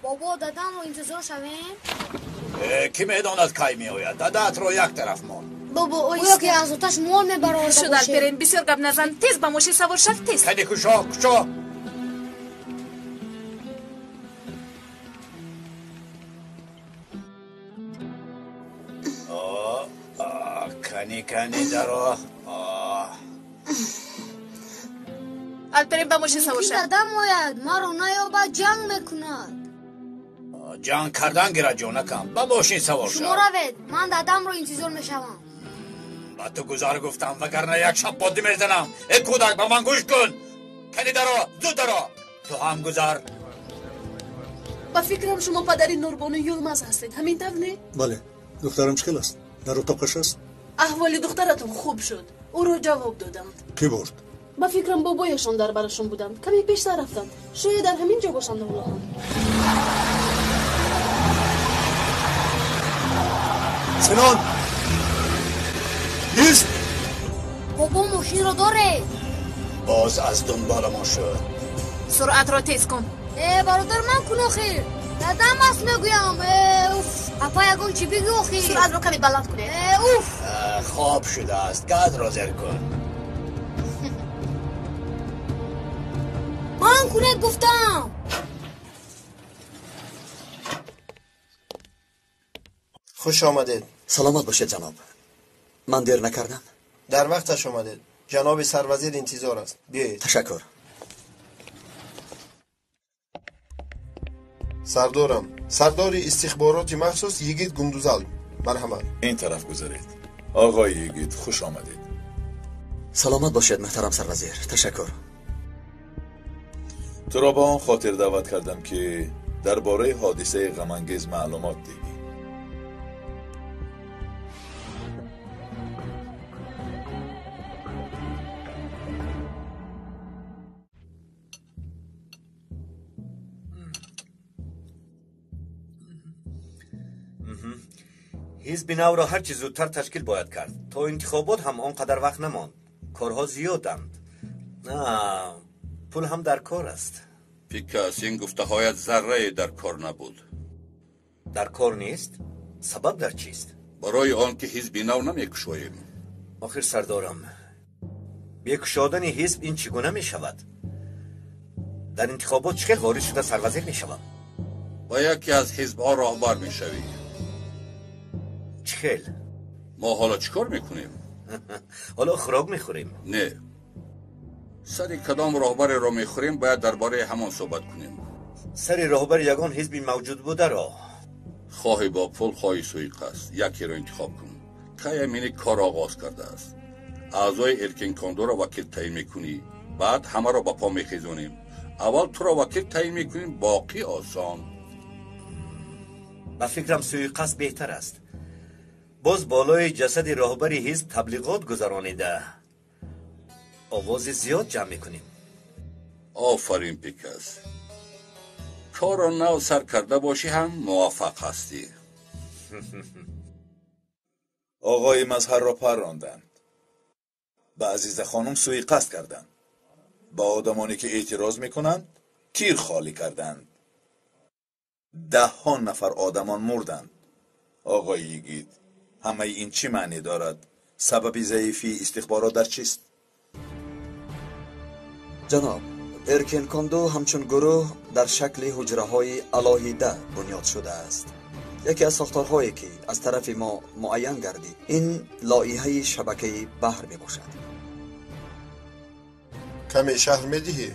Бобо, дадамро интизор шавем? Кӣ медонад кай меояд? Дадаатро як тараф мон. Бобо, оё ки аз оташ мол мебароварда шуд. Алперен, бисёр гап назан, тез ба мошин савор шав, тез. Кани кушо, кушо. Кани, кани, даро. Алперен, ба мошин савор шав. Дадам ояд, маро наёбад, ҷанг мекунад. Ҷанг кардан гирад, ҷонакам. Ба мошин савор шав. Шумо равед, ман дадамро интизор мешавам. Ба ту гузар гуфтам, вагарна як шаб боддӣ мезанам. Э кӯдак, ба ман гӯш кун. Кани даро, зуд даро. Ту ҳам гузар. Ба фикрам шумо падари Нурбону Юлмаз ҳастед, ҳамин тавр не? Бале. Духтарам чӣ хел аст? Дар утоқаш аст? Аҳволи духтаратон хуб шуд. Ӯро ҷавоб доданд. Кӣ бурд? Ба фикрам бобояшон дар барашон буданд. Каме пештар рафтанд. Шояд дар ҳамин ҷо бошанд ҳоло ҳам. Синон! Нест! Бобо мошинро доред? Боз аз дунболамон шуд. Суръатро тез кун. Э, бародар, ман кун охир. Дадам аст мегӯям. Э, уф, апа ягон чӣ бигӯ охир. Суръатро каме баланд кунед. Э, уф. Хоб шудааст, газро зер кун. Ман кунед гуфтам. Хуш омадед. Саломат бошед, ҷаноб. Ман дер накардам? Дар вақташ омадед. Ҷаноби сарвазир интизор аст. Биёед. Ташаккур. Сардорам, сардори истихбороти махсус Йигит Гундузал. Марҳамат. Ин тараф гузаред. Оғои Йигит, хуш омадед. Саломат бошед, муҳтарам сарвазир. Ташаккур. Туро ба он хотир даъват кардам ки дар бораи ҳодисаи ғамангез маълумот диҳӣ. Ҳизби навро ҳарчи зудтар ташкил бояд кард. То интихобот ҳам он қадар вақт намонд. Корҳо зиёданд. Пул ҳам дар кор аст. Пикас, ин гуфтаҳоят заррае дар кор набуд. Дар кор нест? Сабаб дар чист? Барои он ки ҳизби нав намекушоем. Охир сардорам, бекушодани ҳизб ин чӣ гуна мешавад? Дар интихобот чӣ хел ворид шуда сарвазир мешавам? Ба яке аз ҳизбҳо роҳбар мешавӣ. Чӣ хел? Мо ҳоло чӣ кор мекунем? Ҳоло хӯрок мехӯрем. Не, сари кадом роҳбареро мехӯрем, бояд дар бораи ҳамон суҳбат кунем. Сари роҳбари ягон ҳизби мавҷуд бударо. Хоҳӣ бо пул, хоҳӣ суиқасд, якеро интихоб кун. Кай амини кор оғоз кардааст. Аъзои Эркинкондоро вакил таъин мекунӣ, баъд ҳамаро ба по мехезонем. Аввал туро вакил таъин мекунем, боқӣ осон. Ба фикрам суиқасд беҳтар аст. Боз болои ҷасади роҳбари ҳизб таблиғот гузаронида овози зиёд ҷамъ мекунем. Офарин, Пикас. Корро нав сар карда бошӣ ҳам муваффақ ҳастӣ. Оғои Мазҳарро парронданд. Ба Азиза хонум суиқасд карданд. Ба одамоне ки эътироз мекунанд тир холӣ карданд. Даҳҳо нафар одамон мурданд. Оғои йигит, ҳамаи ин чӣ маънӣ дорад? Сабаби заифии истихборот дар чист? Ҷаноб, Эркенконду ҳамчун гурӯҳ дар шакли ҳуҷраҳои алоҳида бунёд шудааст. Яке аз сохторҳое ки аз тарафи мо муайян гардид, ин лоиҳаи шабакаи баҳр мебошад. Каме шарҳ медиҳӣ?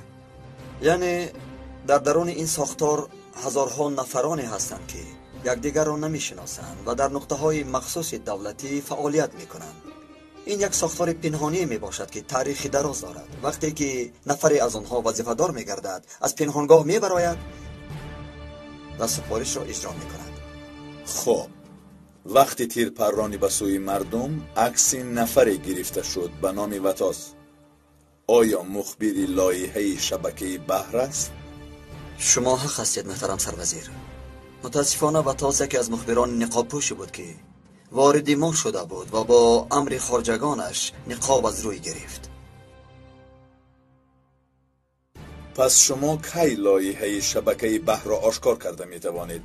Яъне дар даруни ин сохтор ҳазорҳо нафароне ҳастанд ки якдигарро намешиносанд ва дар нуқтаҳои махсуси давлатӣ фаъолият мекунанд. Ин як сохтори пинҳоние мебошад ки таърихи дароз дорад. Вақте ки нафаре аз онҳо вазифадор мегардад, аз пинҳонгоҳ мебарояд ва супоришро иҷро мекунад. Хоб, вақти тирпарронӣ ба сӯи мардум акси нафаре гирифта шуд ба номи Ватос. Оё мухбири лоиҳаи шабакаи баҳр аст? Шумо ҳақ ҳастед, муҳтарам сарвазир. Мутаассифона, Ватос яке аз мухбирони ниқобпӯшӣ буд ки вориди мо шуда буд ва бо амри хоҷагонаш ниқоб аз рӯй гирифт. Пас шумо кай лоиҳаи шабакаи баҳрро ошкор карда метавонед?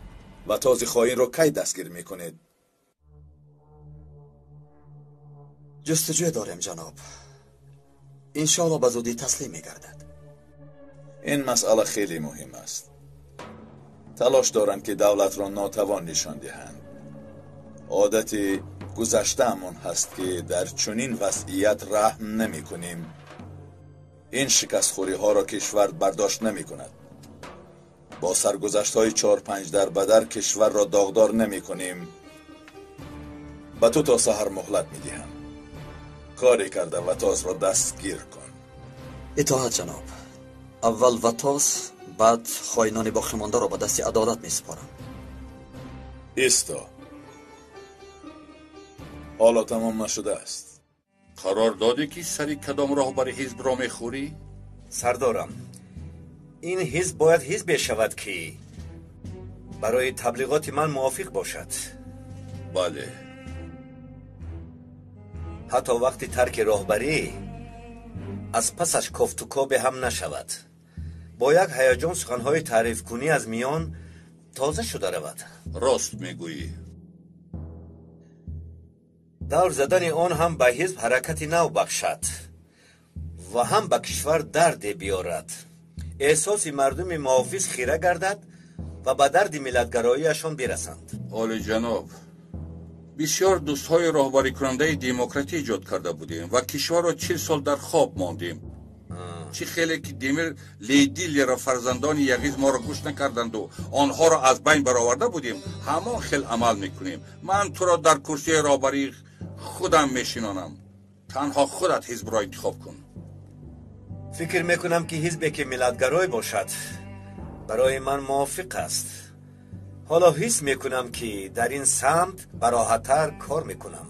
Ватози хоинро кай дастгир мекунед? Ҷустуҷӯ дорем, ҷаноб. Иншоалло ба зудӣ таслим мегардад. Ин масъала хеле муҳим аст. Талош доранд ки давлатро нотавон нишон диҳанд. Одати гузаштаамон ҳаст ки дар чунин вазъият раҳм намекунем. Ин шикастхӯриҳоро кишвар бардошт намекунад. Бо саргузаштҳои 4-5 дар бадар кишварро доғдор намекунем. Ба ту то саҳар муҳлат медиҳам. Коре карда Ватосро дастгир кун. Итоат, ҷаноб. Аввал Ватос, баъд хоинони боқимондаро ба дасти адолат месупорам. Исто. Ҳоло тамом нашудааст. Қарор додӣ ки сари кадом роҳбари ҳизбро мехӯрӣ? Сардорам, ин ҳизб бояд ҳизбе шавад ки барои таблиғоти ман мувофиқ бошад. Бале. Ҳатто вақти тарки роҳбарӣ аз пасаш кофтукобе ҳам нашавад. Бо як ҳаяҷон суханҳои таърифкунӣ аз миён тоза шуда равад. Рост мегӯӣ. Давр задани он ҳам ба ҳизб ҳаракати нав бахшад ва ҳам ба кишвар дарде биёрад. Эҳсоси мардуми муҳофиз хира гардад ва ба дарди миллатгароиашон бирасанд. Олиҷаноб, бисёр дӯстҳои роҳбарикунандаи демократӣ эҷод карда будем ва кишварро 40 сол дар хоб мондем. Чӣ хеле ки Демир Лейдиллеро фарзандони Яғиз моро гӯш накарданду онҳоро аз байн бароварда будем, ҳамон хел амал мекунем. Ман туро дар курсии роҳбарии худам мешинонам. Танҳо худат ҳизбро интихоб кун. Фикр мекунам ки ҳизбе ки миллатгарой бошад барои ман мувофиқ аст. Ҳоло ҳис мекунам ки дар ин самт бароҳаттар кор мекунам.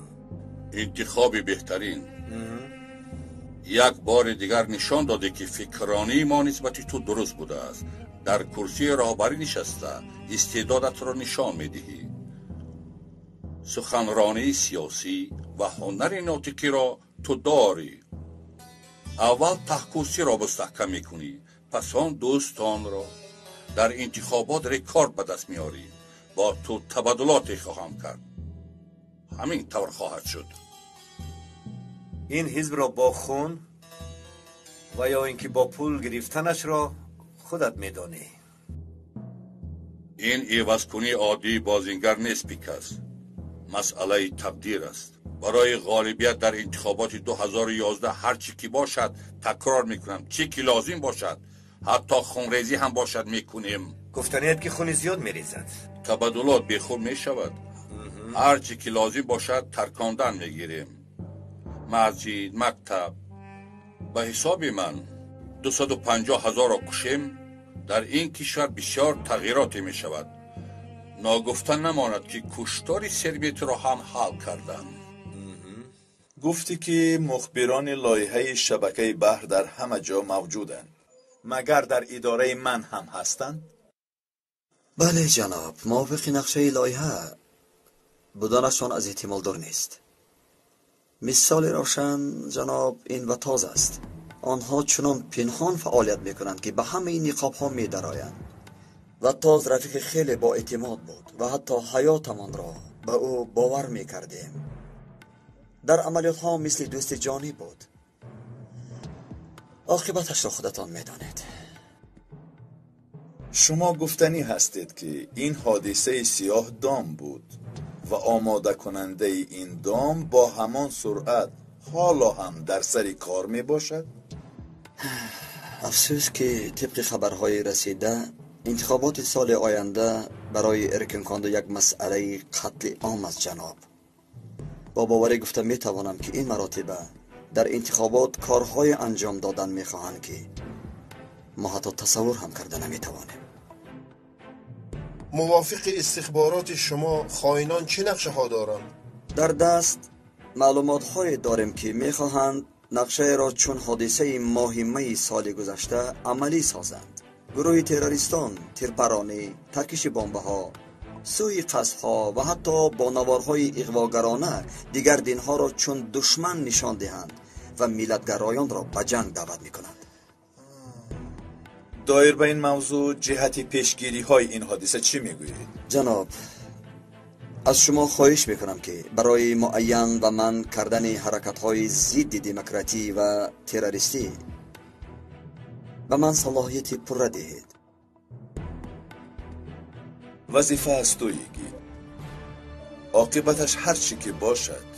Интихоби беҳтарин. Як бори дигар нишон додӣ ки фикронии мо нисбати ту дуруст будааст. Дар курсии роҳбарӣ нишаста истеъдодатро нишон медиҳӣ. Суханронии сиёсӣ ва ҳунари нотиқиро ту дорӣ. Аввал таҳкурсиро мустаҳкам мекунӣ, пас он дӯстонро. Дар интихобот рекорд ба даст меорӣ. Бо ту табаддулоте хоҳам кард. Ҳамин тавр хоҳад шуд. Ин ҳизбро бо хун ва ё ин ки бо пул гирифтанашро худат медонӣ. Ин ивазкунии оддии бозингар нест, Пикас. Масъалаи тақдир аст. Барои ғолибият дар интихоботи 2011 ҳар чӣ ки бошад, такрор мекунам, чӣ ки лозим бошад, ҳатто хунрезӣ ҳам бошад, мекунем. Гуфтаният ки хуни зиёд мерезад. Табаддулот бехун мешавад. Ҳар чӣ ки лозим бошад, таркондан мегирем. Масҷид, мактаб. Ба ҳисоби ман 250 000-ро кушем, дар ин кишвар бисёр тағйироте мешавад. Ногуфта намонад ки куштори Серметро ҳам ҳал кардам. Гуфтӣ ки мухбирони лоиҳаи шабакаи баҳр дар ҳама ҷо мавҷуданд. Магар дар идораи ман ҳам ҳастанд? Бале, ҷаноб, мувофиқи нақшаи лоиҳа буданашон аз эҳтимол дур нест. Мисоли равшан, ҷаноб, ин Ватоз аст. Онҳо чунон пинҳон фаъолият мекунанд, ки ба ҳамаи ниқобҳо медароянд. Ватоз рафиқи хеле боэътимод буд ва ҳатто ҳаётамонро ба ӯ бовар мекардем. Дар амалиётҳо мисли дӯсти ҷонӣ буд. Оқибаташро худатон медонед. Шумо гуфтанӣ ҳастед, ки ин ҳодисаи сиёҳ дом буд ва омодакунандаи ин дом бо ҳамон суръат ҳоло ҳам дар сари кор мебошад? Афсӯс, ки тибқи хабарҳои расида интихоботи соли оянда барои Эркинкондо як масъалаи қатли ом аст, ҷаноб. Бо боварӣ гуфта метавонам, ки ин маротиба дар интихобот корҳое анҷом додан мехоҳанд, ки мо ҳатто тасаввур ҳам карда наметавонем. Мувофиқи истихбороти шумо хоинон чӣ нақшаҳо доранд? Дар даст маълумотҳое дорем, ки мехоҳанд нақшаеро чун ҳодисаи моҳи майи соли гузашта амалӣ созанд. Гурӯҳи террористон, тирпаронӣ, таркиши бомбаҳо, сӯи қасдҳо ва ҳатто бо наворҳои иғвогарона дигар динҳоро чун душман нишон диҳанд ва миллатгароёнро ба ҷанг даъват мекунанд. Доир ба ин мавзӯъ ҷиҳати пешгириҳои ин ҳодиса чӣ мегӯед? Ҷаноб, аз шумо хоҳиш мекунам, ки барои муайян ва манъ кардани ҳаракатҳои зидди демократӣ ва террористӣ ба ман салоҳияти пурра диҳед. Вазифа аз ту, йигит. Оқибаташ ҳар чӣ ки бошад,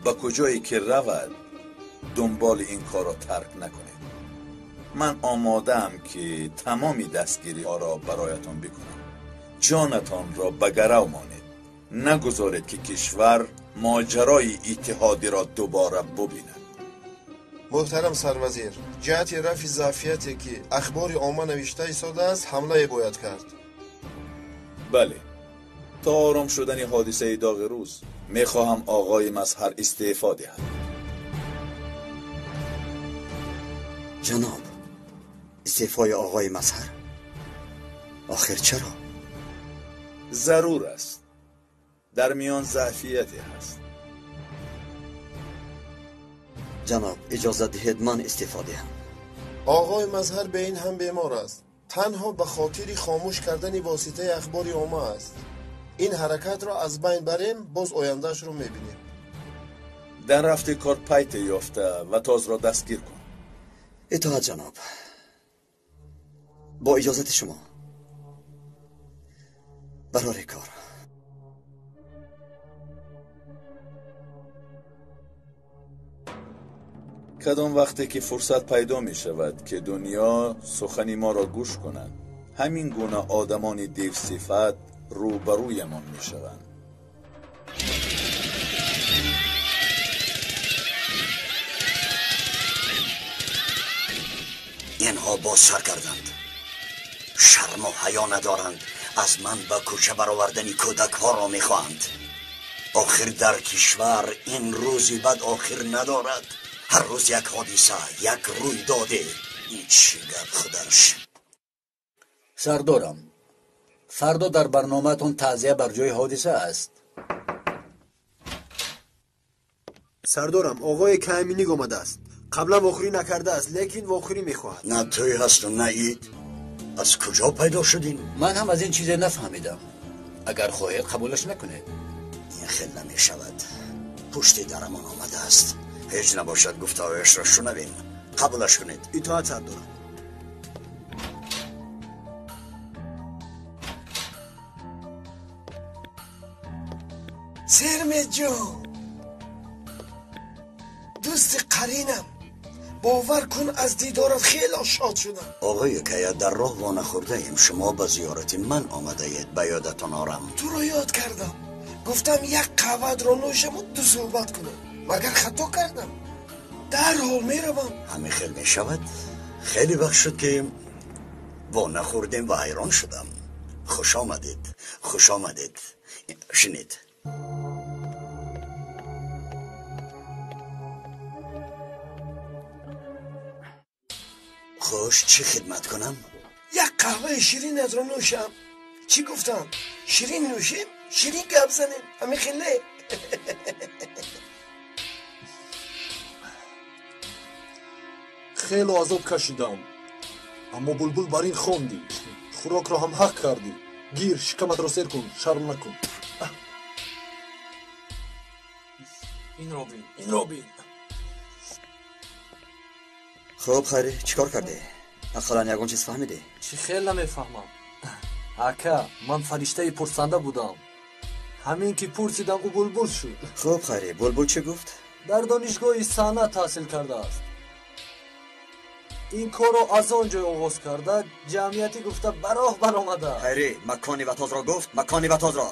ба куҷое ки равад, дунболи ин корро тарк накунед. Ман омодаам, ки тамоми дастгириҳоро бароятон бикунам. Ҷонатонро ба гарав монед. Нагузоред, ки кишвар моҷарои иттиҳодиро дубора бубинад. Муҳтарам сарвазир, ҷиҳати рафъи заъфияте, ки ахбори омма навишта истодааст, ҳамлае бояд кард. Бале, то ором шудани ҳодисаи доғи рӯз мехоҳам оғои Мазҳар истеъфо диҳад. Ҷаноб, истеъфои оғои Мазҳар охир чаро? Зарур аст. Дар миён заъфияте ҳаст. Ҷаноб, иҷозат диҳед ман истеъфо диҳам. Оғои Мазҳар ба ин ҳам бемор аст. Танҳо ба хотири хомӯш кардани воситаи ахбори омма аст. Ин ҳаракатро аз байн барем, боз ояндаашро мебинем. Дар рафти кор пайте ёфта Ватозро дастгир кун. Итоат, ҷаноб. Бо иҷозати шумо барори кор. Кадом вақте ки фурсат пайдо мешавад, ки дунё сухани моро гӯш кунад, ҳамин гуна одамони девсифат рӯбарӯямон мешаванд. Инҳо боз сар карданд. Шарму ҳаё надоранд. Аз ман ба кӯча баровардани кӯдакҳоро мехоҳанд. Охир дар кишвар ин рӯзи бад охир надорад. Ҳар рӯз як ҳодиса, як рӯйдоде. Ин чӣ гап худаш? Сардорам, фардо дар барномаатон таъзия бар ҷои ҳодиса аст. Сардорам, оғои Кааминик омадааст. Қаблан вохӯрӣ накардааст, лекин вохӯрӣ мехоҳад. На тӯй ҳасту на ид. Аз куҷо пайдо шудин? Ман ҳам аз ин чизе нафаҳмидам. Агар хоҳед қабулаш накунед. Ин хел намешавад. Пушти дарамон омадааст. Ҳеҷ набошад гуфтаҳояшро шунавем. Қабулаш кунед. Итоат, сардорам. Сермедҷон, дӯсти қаринам, бовар кун, аз дидорат хело шод шудам. Оғои Кая, дар роҳ вонахӯрдаем. Шумо ба зиёрати ман омадаед, ба ёдатон орам. Туро ёд кардам. Гуфтам як қаҳватро нӯшаму ду суҳбат кунам. Магар хато кардам? Дарҳол меравам. Ҳамин хел мешавад. Хеле вақт шуд, ки вонахӯрдем ва ҳайрон шудам. Хуш омадед. Хуш омадед. Шинед. Хуш, чӣ хидмат кунам? Як қаҳваи ширинатро нӯшам. Чӣ гуфтам? Ширин нӯшем, ширин гап занем. Ҳамин хеле. Хело азоб кашидам, аммо булбул бар ин хондӣ. Хӯрокро ҳам ҳақ кардӣ. Гир, шикаматро сер кун, шарм накун. Инро бин, инро бин. Хуб, Хайрӣ, чӣ кор кардӣ? Ақаллан ягон чиз фаҳмидӣ? Чӣ хел намефаҳмам. Ака, ман фариштаи пурсанда будам. Ҳамин ки пурсидам, ӯ булбул шуд. Хуб, Хайрӣ, булбул чӣ гуфт? Дар донишгоҳи санъат таҳсил кардааст. Ин корро аз он ҷой оғоз карда, ҷамъиятӣ гуфта ба роҳ баромада. Хайрӣ, макони ватозро гуфт? Макони ватозро?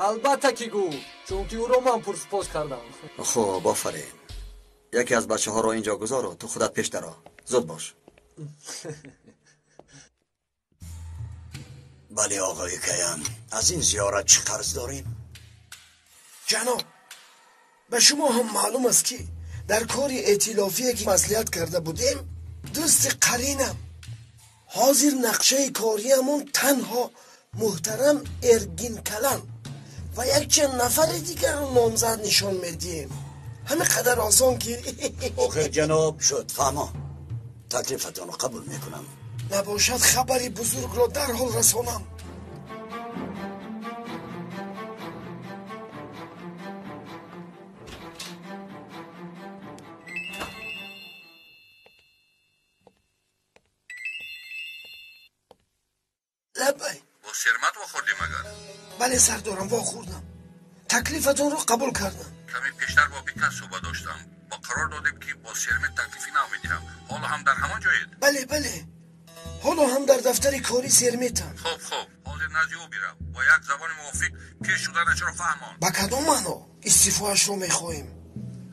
Албатта ки гуфт, чунки ӯро ман пурсупос кардам. Хуб, офарин. Яке аз бачаҳоро инҷо гузору ту худат пеш даро. Зуд бош. Бале, оғои Каян, аз ин зиёрат чӣ қарз дорем? Ҷаноб, ба шумо ҳам маълум аст, ки дар кори эътилофие ки маслиҳат карда будем, дӯсти қаринам. Ҳозир нақшаи кориамон танҳо муҳтарам Эргин Калан ва якчанд нафари дигарро номзад нишон медиҳем. Ҳамин қадар осон ки. Охир ҷаноб шуд, фаҳмо. Таклифатонро қабул мекунам. Набошад хабари бузургро дарҳол расонам. Лаббай. Бо Сермат вохӯрдӣ магар? Бале, сардорам, вохӯрдам. Таклифатонро қабул кардам. Каме пештар бо Бикас суҳбат доштам. Бо қарор додем, ки бо Сермет таклифи нав медиҳам. Ҳоло ҳам дар ҳамон ҷоед? Бале, бале. Ҳоло ҳам дар дафтари кори Серметам. Хуб, хуб. Ҳозир назди ӯ бирав. Бо як забони мувофиқ пеш шуданашро фаҳмон. Ба кадом маъно истифоашро мехоҳем?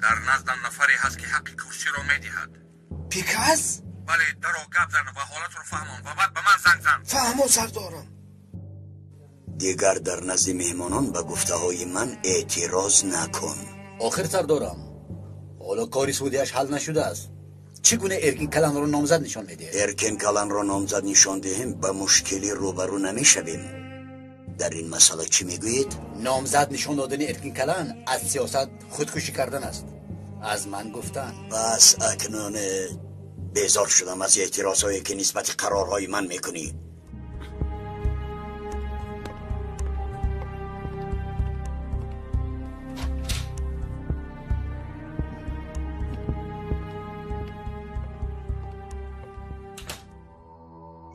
Дар наздам нафаре ҳаст, ки ҳаққи курсиро медиҳад. Пикас? Бале, даро гап зан ва ҳолатро фаҳмон ва баъд ба ман занг зан. Фаҳмо, сардорам. Дигар дар назди меҳмонон ба гуфтаҳои ман эътироз накун. Охир сардорам, ҳоло кори судияш ҳал нашудааст. Чӣ гуна Эркин Каланро номзад нишон медиҳед? Эркин Каланро номзад нишон диҳем, ба мушкилӣ рӯбарӯ намешавем. Дар ин масъала чӣ мегӯед? Номзад нишон додани Эркин Калан аз сиёсат худкушӣ кардан аст. Аз ман гуфтан. Бас акнун безор шудам аз эътирозҳое, ки нисбати қарорҳои ман мекунӣ.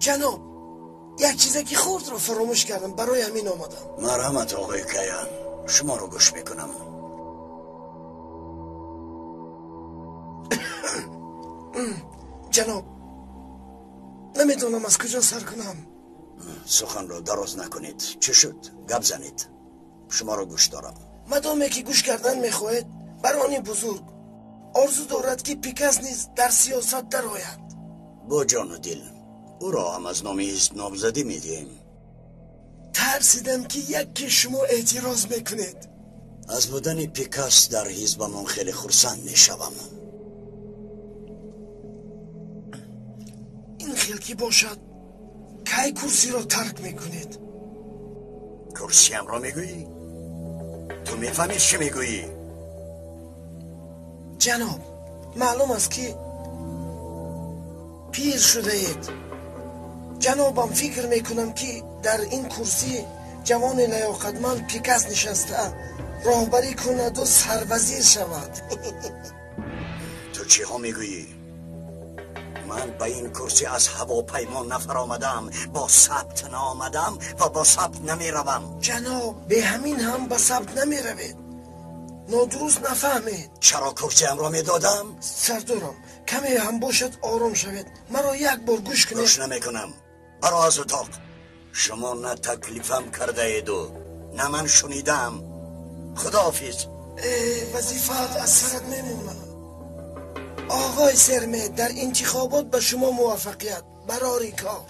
Ҷаноб, як чизе ки хурдро фаромӯш кардам, барои ҳамин омадам. Марҳамат, оғои Каян, шуморо гӯш мекунам. Ҷаноб, намедонам аз куҷо сар кунам. Суханро дароз накунед. Чӣ шуд? Гап занед. Шуморо гӯш дорам. Мадоме ки гӯш кардан мехоҳед, барони бузург орзу дорад, ки Пикас низ дар сиёсат дарояд. Бо ҷону дил ӯро ҳам аз номи ҳизб номзадӣ медиҳем. Тарсидам, ки яке шумо эътироз мекунед. Аз будани Пикас дар ҳизбамон хеле хурсанд мешавам. Ин хел ки бошад, кай курсиро тарк мекунед? Курсиямро мегӯӣ? Ту мефаҳмӣ чӣ мегӯӣ? Ҷаноб, маълум аст, ки пир шудаед. Ҷанобам, фикр мекунам, ки дар ин курсӣ ҷавони лаёқатманд Пикас нишаста роҳбарӣ кунаду сарвазир шавад. Ту чиҳо мегӯӣ? Ман ба ин курсӣ аз ҳавопаймо нафаромадам, бо сабт наомадам ва бо сабт намеравам. Ҷаноб, бе ҳамин ҳам ба сабт намеравед. Нодуруст нафаҳмед. Чаро курсиамро медодам? Сардорам, каме ҳам бошад ором шавед. Маро як бор гӯш кунед. Гӯш намекунам. Баро аз утоқ. Шумо на таклифам кардаеду, на ман шунидам. Худоҳофиз. Вазифаат аз сарат мемонад. Оғои Сермет, дар интихобот ба шумо муваффақият. Барори кор.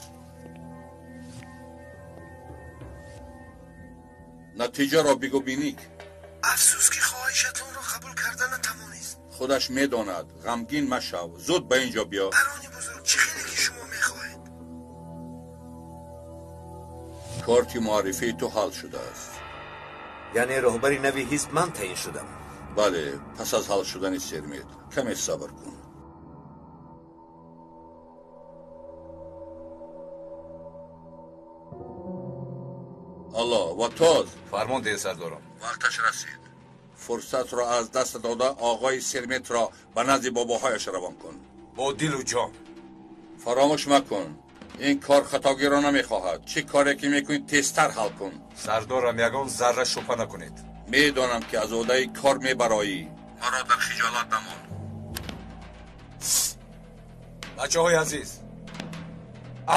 Натиҷаро бигӯ Миник. Афсӯс ки хоҳишатонро қабул карда натавонист. Худаш медонад. Ғамгин машав. Зуд ба ин ҷо биё. Барони бузург, чӣ хеле ки шумо мехоҳед. Корти муаррифии ту ҳал шудааст. Яъне роҳбари нави ҳизб ман таъин шудам? Бале, пас аз ҳал шудани Сермет. Каме сабр кун. Алло, Ватоз. Фармон деҳ, сардорам. Вақташ расид. Фурсатро аз даст дода оғои Серметро ба назди бобоҳояш равон кун. Бо дилу ҷон. Фаромӯш макун, ин кор хатогиро намехоҳад. Чӣ коре ки мекунӣ, тезтар ҳал кун. Сардорам, ягон зарра шубҳа накунед. Медонам ки аз уҳдаи кор мебароӣ. Маро дар хиҷолат намон. Бачаҳои азиз,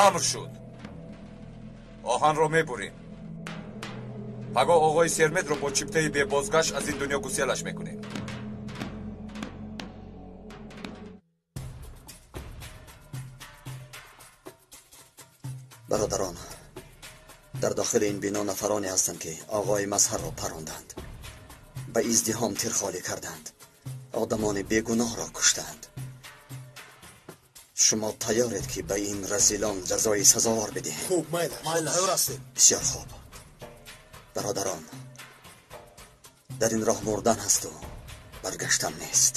амр шуд. Оҳанро мебурем. Пагоҳ оғои Серметро бо чиптаи бебозгашт аз ин дунё гуселаш мекунем. Бародарон, дар дохили ин бино нафароне ҳастанд, ки оғои Мазҳарро паронданд, ба издиҳом тир холӣ карданд, одамони бегуноҳро куштанд. Шумо тайёред, ки ба ин разилон ҷазои сазовор бидиҳед? Хуб, майла, тайёр ҳастем. Бисёр хуб. Бародарон, дар ин роҳ мурдан ҳасту баргаштан нест.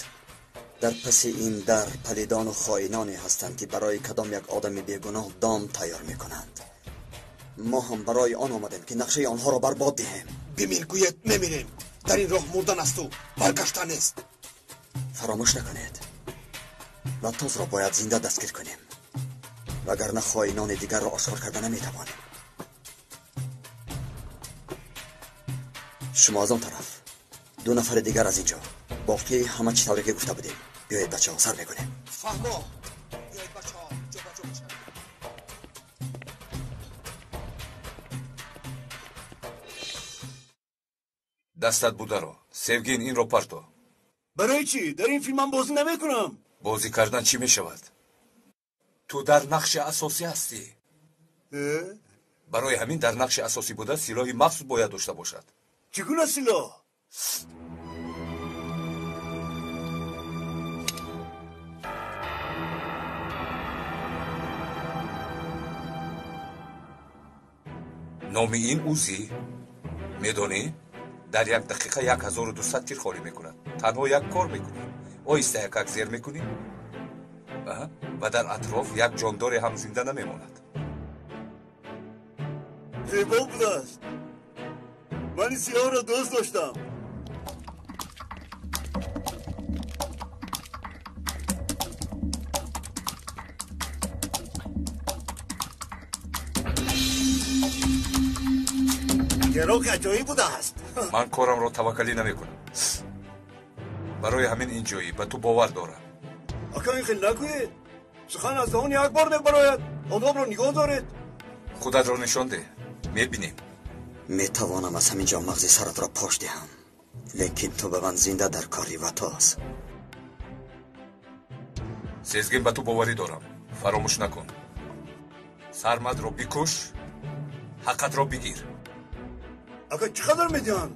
Дар паси ин дар палидону хоиноне ҳастанд, ки барои кадом як одами бегуноҳ дом тайёр мекунанд. Мо ҳам барои он омадем, ки нақшаи онҳоро барбод диҳем. Бимир гӯед, мемирем. Дар ин роҳ мурдан асту баргаштан нест. Фаромӯш накунед, Ватозро бояд зинда дастгир кунем, вагарна хоинони дигарро ошкор карда наметавонем. Шумо аз он тараф, ду нафари дигар аз ин ҷо. Боқӣ ҳама чӣ тавре ки гуфта будем. Биёед, бачаҳо, сар мекунем. Фаҳмо. Биёед, бачаҳо, ҷобаҷо бошанд. Дастат бударо. Севгин, инро парто. Барои чӣ? Дар ин филм ман бозӣ намекунам. Бозӣ кардан чӣ мешавад? Ту дар нақши асосӣ ҳастӣ. Барои ҳамин дар нақши асосӣ буда силоҳи махсус бояд дошта бошад. Чӣ гуна силоҳ? Номи ин Узӣ. Медонӣ, дар як дақиқа 1200 тир холӣ мекунад. Танҳо як кор мекунӣ. Оҳиста якак зер мекунӣ ва дар атроф як ҷондоре ҳам зинда намемонад. Зебо будааст. Ман ин силоҳро дӯст доштам. Яроқи аҷоиб будааст. Ман корамро таваккалӣ намекунам. Барои ҳамин ин ҷоӣ ба ту бовар дорам. Ака, ин хел накунед. Сухан аз даҳон як бор мебарояд. Одобро нигоҳ доред. Худатро нишон деҳ, мебинем. Метавонам аз ҳамин ҷо мағзи саратро пош диҳам, лекин ту ба ман зинда дар кори Ватоз. Сезгин, ба ту боварӣ дорам. Фаромӯш накун, Сармадро бикуш, ҳаққатро бигир. Ака, чӣ қадар медиҳанд?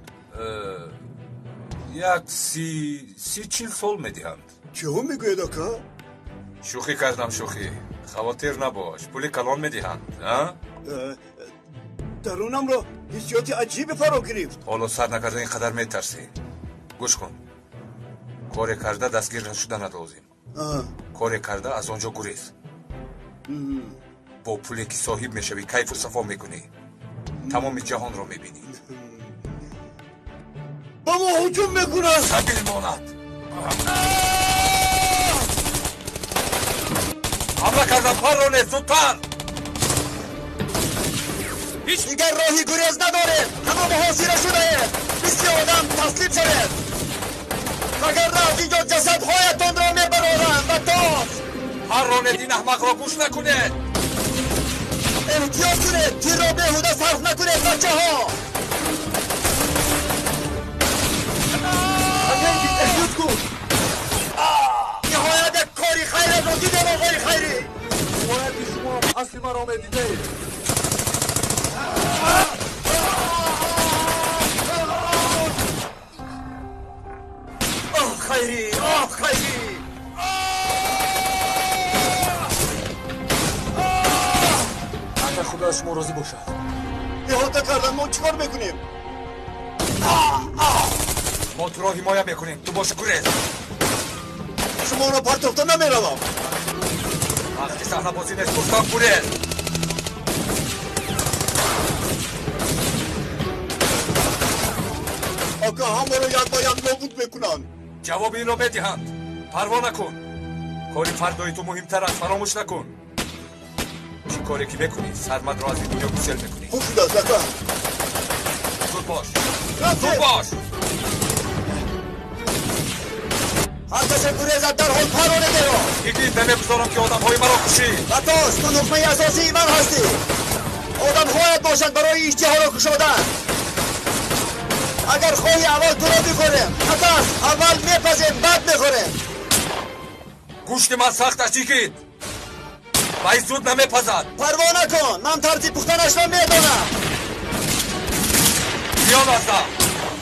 Як 30-40 сол медиҳанд. Чиҳо мегӯед, ака? Шӯхӣ кардам, шӯхӣ. Хавотир набош, пули калон медиҳанд. Дарунамро ҳиссиёти аҷибе фаро гирифт. Ҳоло сар накарда ин қадар метарсӣ. Гӯш кун, коре карда дастгир нашуданат лозим. Коре карда аз он ҷо гурез. Бо пуле ки соҳиб мешавӣ, кайфу сафо мекунӣ, тамоми ҷаҳонро мебинӣ. Ба мо ҳуҷум мекунад. Сабил монад. Ҳамла кардан, парронед, зудтар. Дигар роҳи гурез надоред. Ҳама муҳосира шудаед. Мисли одам таслим шавед, вагарна аз ин ҷо ҷасадҳоятонро мебароранд. Ватоз, парронед, ин аҳмақро гӯш накунед. Эҳтиёт кунед, тирро беҳуда сарф накунед, бачаҳо. Эҳтиёт кун. Ниҳоят як кори хайратро дидем, оғои Хайрӣ. Бояд ки шумо асли маро медидаед. Худо аз шумо розӣ бошад. Иҳота кардан мо чӣ кор мекунем? Мо туро ҳимоя мекунем, ту боша гурез. Шуморо партофта намеравам. Вақти саҳнабозӣ нест, гуфтам гурез. Ака, ҳамаро як ба як нобуд мекунанд. Ҷавоби инро медиҳанд. Парво накун. Кори фардои ту муҳимтар аст, фаромӯш накун. Чӣ коре ки мекунӣ, сармадро аз ин дунё гусел мекунӣ. Хуб шудааст, ака. Зуд бош, зуд бош. Ҳар касе гурезад, дарҳол паронед эро. Игит, намегузорам ки одамҳои маро кушӣ. Батос, ту нуқмаи асосии ман ҳастӣ. Одамҳоят бошанд барои иштиҳоро кушодан. Агар хоҳӣ аввал туро бихӯрем. Батос, аввал мепазем, баъд мехӯрем. Гӯшти ман сахт аст, Игит. Вай зуд намепазад. Парво накун, ман тарзи пухтанашро медонам. Биё наздам,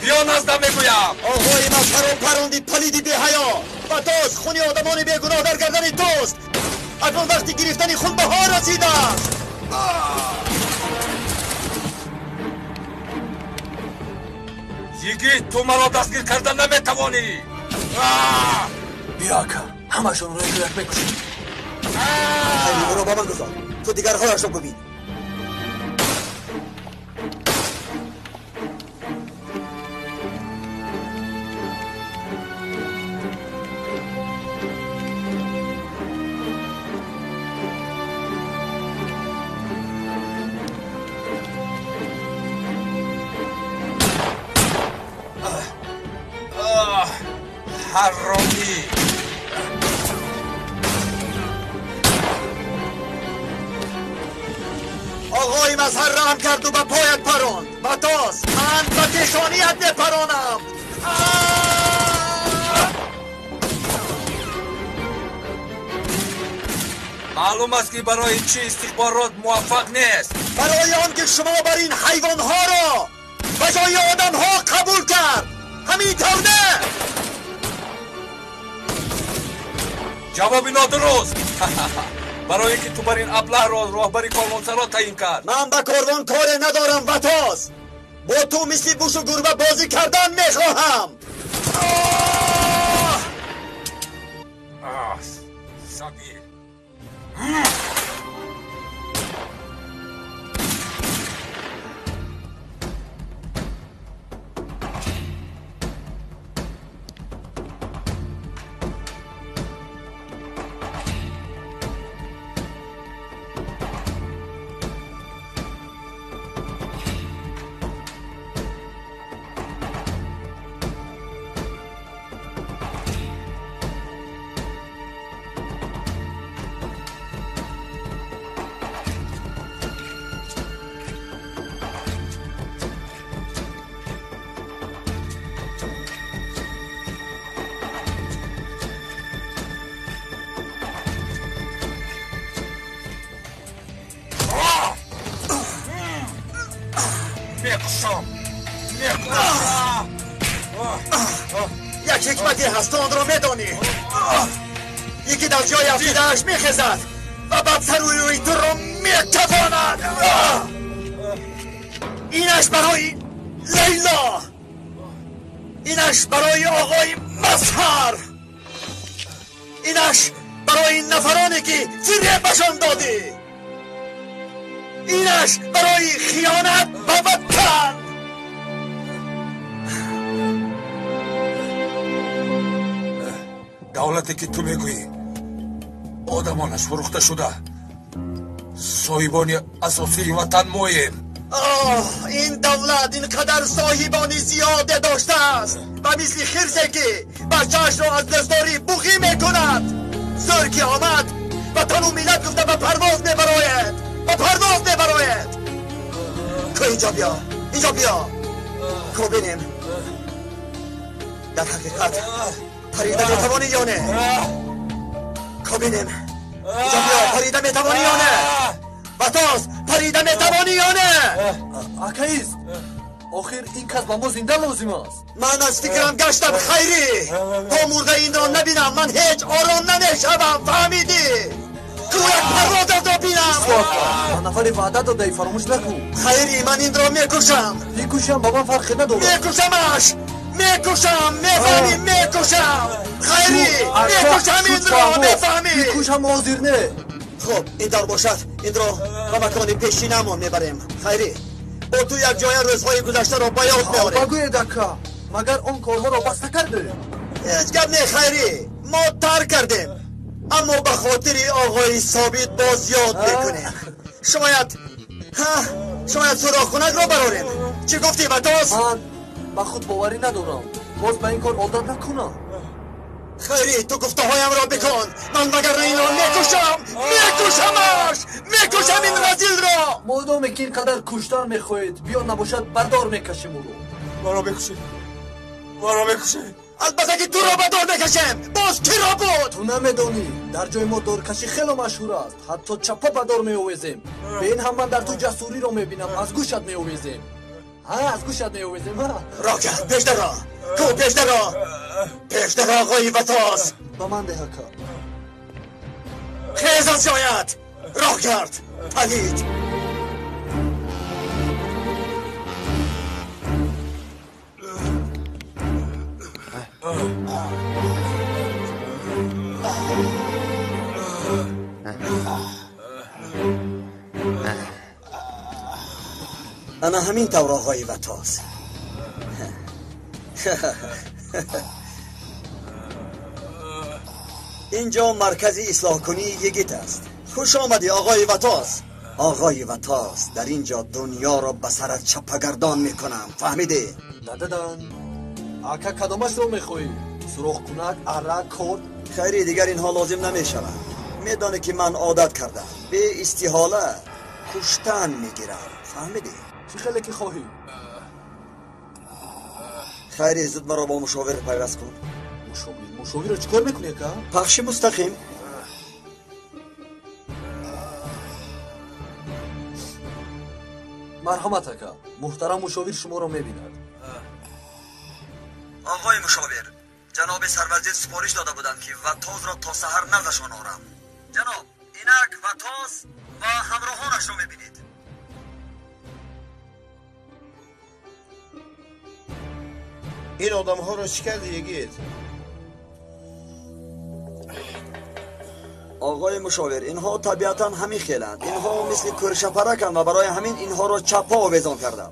биё наздам мегӯям. Оғои Мазҳарро паронди, палиди беҳаё. Батос, хуни одамони бегуноҳ дар гардани туст. Акнун вақти гирифтани хунбаҳо расидааст. Йигит, ту маро дастгир карда наметавонӣ. Биё, ака, ҳамашонро яку як мекушем. Хайри, ӯро ба ман гузор. Ту дигарҳояшро бубин. Ҳаромӣ! Оғои Мазҳар раҳм карду ба поят паронд. Батос, ман ба пешоният мепаронам. Маълум аст, ки барои чӣ истихборот муваффақ нест. Барои он ки шумо бар ин ҳайвонҳоро ба ҷои одамҳо қабул кард. Ҳамин тавр не? Ҷавоби нодуруст. Барои ин ки ту бар ин аблаҳро роҳбари корвонсаро таъин кард. Ман ба корвон коре надорам, Батос. Бо ту мисли бушу гурба бозӣ кардан мехоҳам. Сабир. Як ҳикмате ҳаст, ту онро медонӣ. Яке дар ҷои афтидааш мехезад ва баъд сару рӯи туро метавонад. Инаш барои Лайло, инаш барои оғои Мазҳар, инаш барои нафароне ки фиребашон додӣ, инаш барои хиёнат ба ватан. Давлате ки ту мегӯӣ, одамонаш фурӯхта шуда, соҳибони асосии ватан моем. Оҳ, ин давлат ин қадар соҳибони зиёде доштааст ва мисли хирсе ки бачаашро аз дастдорӣ буғӣ мекунад, зӯр ки омад ватану миллат гуфта ба парвоз мебарояд, ба парвоз мебарояд. Ку инҷо биё, инҷо биё, ку бинем дар ҳақиқат парида метавонӣ ё не? Ку бинем, инҷо биё, парида метавонӣ ё не? Батос, парида метавонӣ ё не? Акаист, охир ин кас ба мо зинда лозим аст. Ман аз фикрам гаштам, Хайрӣ. То мурда инро набинам, ман ҳеҷ ором намешавам, фаҳмидӣ? Кӯяк парвозатро бинам. Ба нафаре ваъда додаӣ, фаромӯш накун. Хайри, ман инро мекушам. Бикушам, ба ман фарқе надорад. Мекушамаш, мекушам, мефаҳмӣ, мекушам. Хайри, мекушам инро, мефаҳмӣ. Бикушам, ҳозир не. Хуб, ин тавр бошад, инро ба макони пешинамон мебарем. Хайри, бо ту якҷоя рӯзҳои гузаштаро ба ёд меорем. Багӯед, ака, магар он корҳоро баста кардем? Ҳеҷ гап не, Хайрӣ, мо тарк кардем, аммо ба хотири оғои Собит боз ёд мекунем. Шояд шояд сӯроххунакро барорем. Чӣ гуфтӣ, Ватос? Ман ба худ боварӣ надорам, боз ба ин кор одат накунам. Хайрӣ, ту гуфтаҳоямро бикун, ман вагарна инро мекушам, мекушамаш, мекушам ин разилро. Модоме ки ин қадар куштан мехоҳед, биё, набошад ба дор мекашем ӯро. Маро мекушӣ, маро мекушӣ. Албатта ки туро ба дор мекашем, боз киро буд? Ту намедонӣ, дар ҷои мо доркашӣ хело машҳур аст, ҳатто чаппа ба дор меовезем. Бе ин ҳам ман дар ту ҷасуриро мебинам, аз гӯшат меовезем. Аз гӯшат меовезем. Рока, пешдаро, ку пешдаро, пешдаро, оғои Ватос. Ба ман деҳ, ака. Хез аз ҷоят, роҳ кард, палид. Ана ҳамин тавр, оғои Ватос. Инҷо маркази ислоҳкунии йигит аст. Хуш омадӣ, оғои Ватос. Оғои Ватос, дар ин ҷо дунёро ба сарат чаппагардон мекунам, фаҳмидӣ? Дададан, ака, кадомашро мехоҳӣ? Сӯрохкунак, ара, корд? Хайри, дигар инҳо лозим намешаванд. Медонӣ ки ман одат кардам, бе истиҳола куштан мегирам, фаҳмидӣ? Чӣ хеле ки хоҳӣ. Хайри, зуд маро бо мушовир пайваст кун. Мушовир? Мушовирро чӣ кор мекунӣ, ака? Пахши мустақим. Марҳамат, ака, муҳтарам мушовир шуморо мебинад. Оғои мушовир, ҷаноби сарвазир супориш дода буданд, ки Ватозро то саҳар наздашон орам. Ҷаноб, инак Ватоз ва ҳамроҳонашро мебинед. Ин одамҳоро чӣ кардӣ, йигит? Оғои мушовир, инҳо табиатан ҳамин хеланд. Инҳо мисли кӯршапараканд ва барои ҳамин инҳоро чаппа овезон кардам.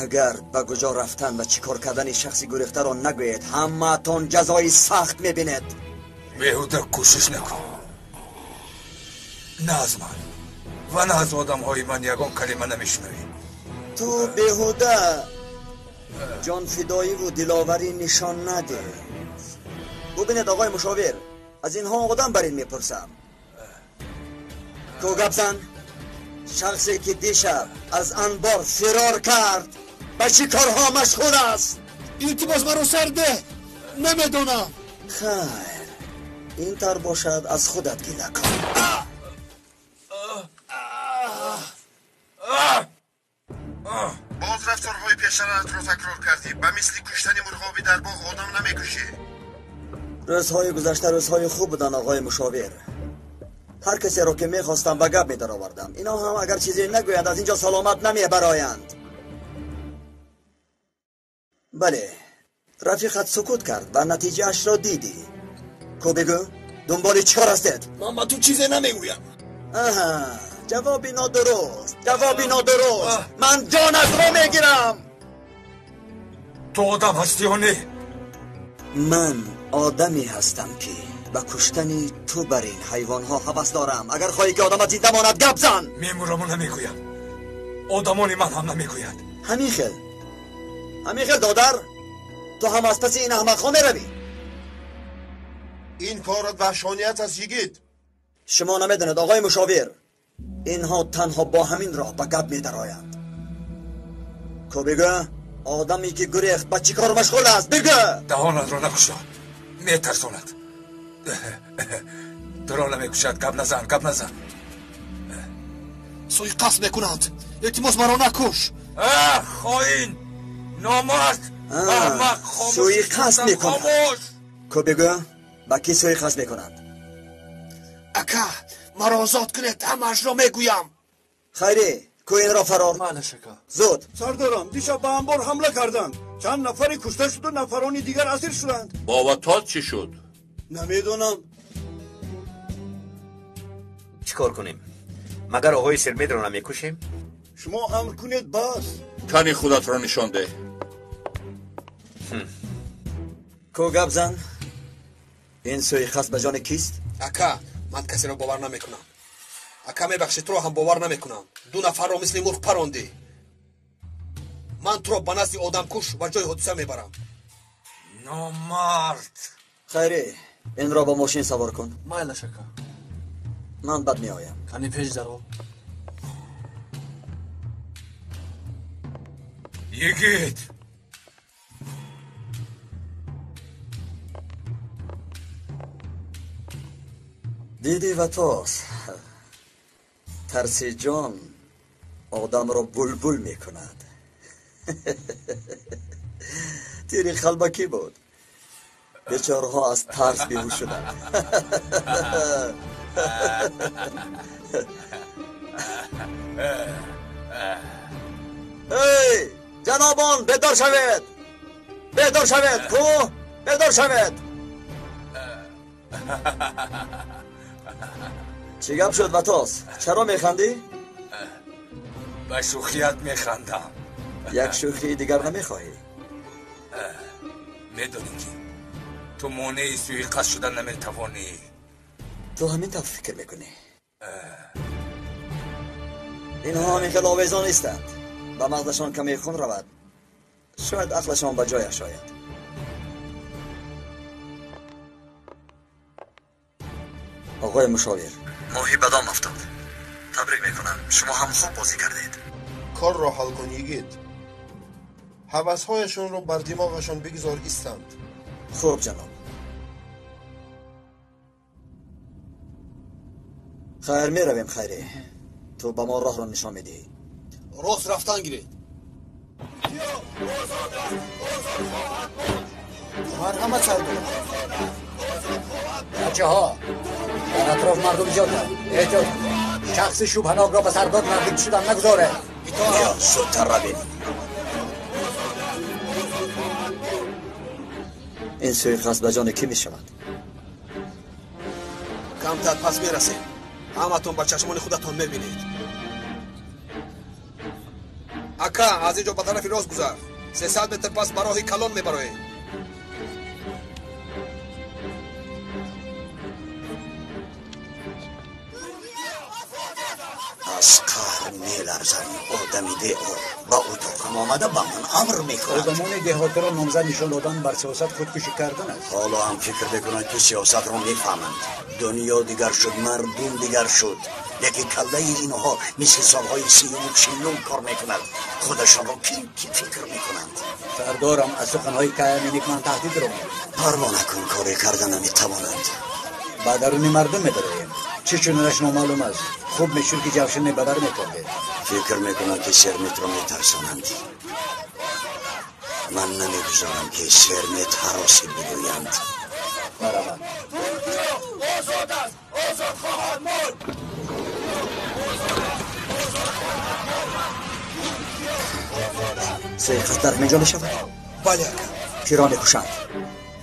Агар ба куҷо рафтан ва чӣ кор кардани шахси гурехтаро нагӯед, ҳамаатон ҷазои сахт мебинед. Беҳуда кӯшиш накун. На аз ман ва на аз одамҳои ман ягон калима намешунавӣ. Ту беҳуда ҷонфидоиву диловарӣ нишон надеҳ. Бубинед, оғои мушовир, аз инҳо одам бар ин мепурсам. Ту гап зан. Шахсе ки дишаб аз анбор фирор кард, ба чӣ корҳо машғул аст? Илтимос, маро сар деҳ, намедонам. Хайр, ин тавр бошад, аз худат гила кун. Боз рафторҳои пештаратро такрор кардӣ. Ба мисли куштани мурғоби дар боғ одам намекушӣ. Рӯзҳои гузашта рӯзҳои хуб буданд, оғои мушовир. Ҳар касеро ки мехостам ба гап медаровардам. Инҳо ҳам агар чизе нагӯянд, аз ин ҷо саломат намебароянд. Бале, рафиқат сукут кард ва натиҷаашро дидӣ. Ку бигӯ, дунболи чӣ кор ҳастед? Ман ба ту чизе намегӯям. Аҳа, ҷавоби нодуруст, ҷавоби нодуруст. Ман ҷонатро мегирам. Ту одам ҳастӣ ё не? Ман одаме ҳастам, ки ба куштани ту бар ин ҳайвонҳо ҳавас дорам. Агар хоҳӣ ки одамат зинда монад, гап зан. Мемураму намегӯям, одамони ман ҳам намегӯянд. Ҳамин хел, ҳамин хел, додар, ту ҳам аз паси ин аҳмақҳо меравӣ. Ин корат ваҳшоният аст, йигит. Шумо намедонед, оғои мушовир, инҳо танҳо бо ҳамин роҳ ба гап медароянд. Ку бигӯ, одаме ки гурехт ба чӣ кор машғул аст? Бигӯ. Даҳонатро накушо, метарсонад. Туро намекушад. Гап назан, гап назан. Суиқасд мекунанд, илтимос, маро накуш. Хоин, номард, аҳмақ, суиқасд мекунанд. Ку бигӯ, ба кӣ суиқасд мекунанд? Ака, маро озод кунед, ҳамаашро мегӯям. Хайрӣ, ку инро фарор. Майлаш, ака. Зуд. Сардарам, дишаб ба анбор ҳамла карданд. Чанд нафаре кушта шуду нафарони дигар асир шуданд. Бо Ватоз чӣ шуд? Намедонам. Чӣ кор кунем? Магар оғои Сермедро намекушем? Шумо амр кунед, бас. Кани худатро нишон деҳ. Ку гап зан? Ин суиқасд ба ҷони кист? Ака, ман касеро бовар намекунам. Ака, мебахшед, туро ҳам бовар намекунам. Ду нафарро мисли мурғ парондӣ. Ман туро ба назди одамкуш ва ҷои ҳодиса мебарам. Номард! Хайрӣ, инро ба мошин савор кун. Майлаш, ака. Ман бад меоям. Кани пеш даро. Йигит! Дидӣ, Ватоз, тарси ҷон одамро булбул мекунад. Тири халбакӣ буд. Бечораҳо аз тарс беҳуш шуданд. Эй, ҷанобон, бедор шавед! Бедор шавед! Ку, бедор шавед! Чӣ гап шуд, Ватоз? Чаро механдӣ? Ба шӯхият механдам. Як шӯхии дигар намехоҳӣ? Медонӣ ки ту монеи суиқасд шуда наметавонӣ. Ту ҳамин тавр фикр мекунӣ? Инҳо ҳамин хел овезон нестанд. Ба мағзашон каме хун равад, шояд ақлашон ба ҷояш ояд. Оғои мушовир, моҳӣ ба дом афтод. Табрик мекунам, шумо ҳам хуб бозӣ кардед. Корро ҳал кун, йигит. Ҳавасҳояшонро бар димоғашон бигзор истанд. Хуб, ҷаноб. Хайр, меравем, Хайрӣ. Ту ба мо роҳро нишон медиҳӣ. Рост рафтан гиред. Марҳамат, сардор. Бачаҳо, дар атроф мардум зиёданд. Эҳтиёт кунед. Шахси шубҳанокро ба сардор наздик шудан нагузоред. Биё, зудтар равем. Ин суиқасд ба ҷони кӣ мешавад? Камтар пас мерасем. Ҳаматон ба чашмони худатон мебинед. Ака, аз ин ҷо ба тарафи рост гузар. 300 метр пас ба роҳи калон мебароем. Аз қаҳр меларзам. Одами деҳот ба утоқам омада ба ман амр мекунад. Одамони деҳотиро номзад нишон додан бар сиёсат худкушӣ кардан аст. Ҳоло ҳам фикр мекунанд, ки сиёсатро мефаҳманд. Дунё дигар шуд, мардум дигар шуд. Лекин каллаи инҳо мисли солҳои сиюму чилум кор мекунад. Худашонро ким ки фикр мекунанд. Сардорам, аз суханҳои Каяминик ман таҳдидро мебинам. Парво накун, коре карда наметавонанд. Ба даруни мардум медароем. Чӣ чунинаш номаълум аст. Хуб мешуд, ки ҷавшане ба бар мекардед. Фикр мекунанд, ки Серметро метарсонанд. Ман намегузорам, ки Сермет ҳаросе бигӯянд. Марҳамат. Озод аст! Озод хоҳад монд! Суиқасд дар ҳамин ҷо мешавад? Бале, ака. Киро мекушанд?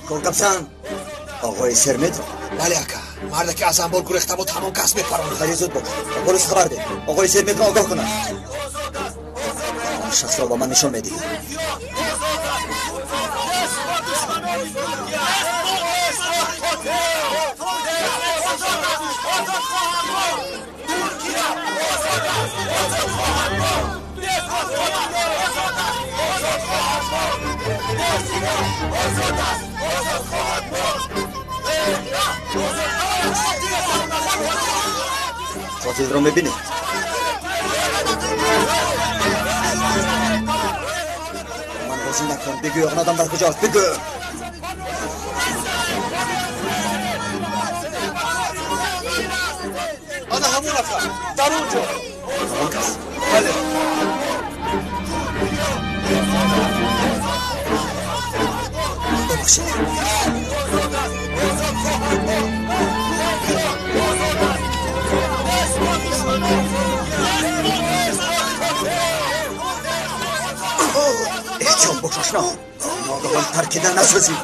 Коргапсан, оғои Серметро? Бале, ака. Марде ки аз анбор гурехта буд, ҳамон кас мепаронад. Хайри, зуд бош. Ба полис хабар деҳ. Оғои Серметро огоҳ кунанд. Он шахсро ба ман нишон медиҳӣ. Қотилро мебинед? Ман бозӣ накун. Бигӯ, он одам дар куҷост? Бигӯ. Ана ҳамон нафар дар он ҷо. Он кас? Бале. Бубахшед. Эҳтиёт бош, ошно, ногаҳон таркида насозӣ.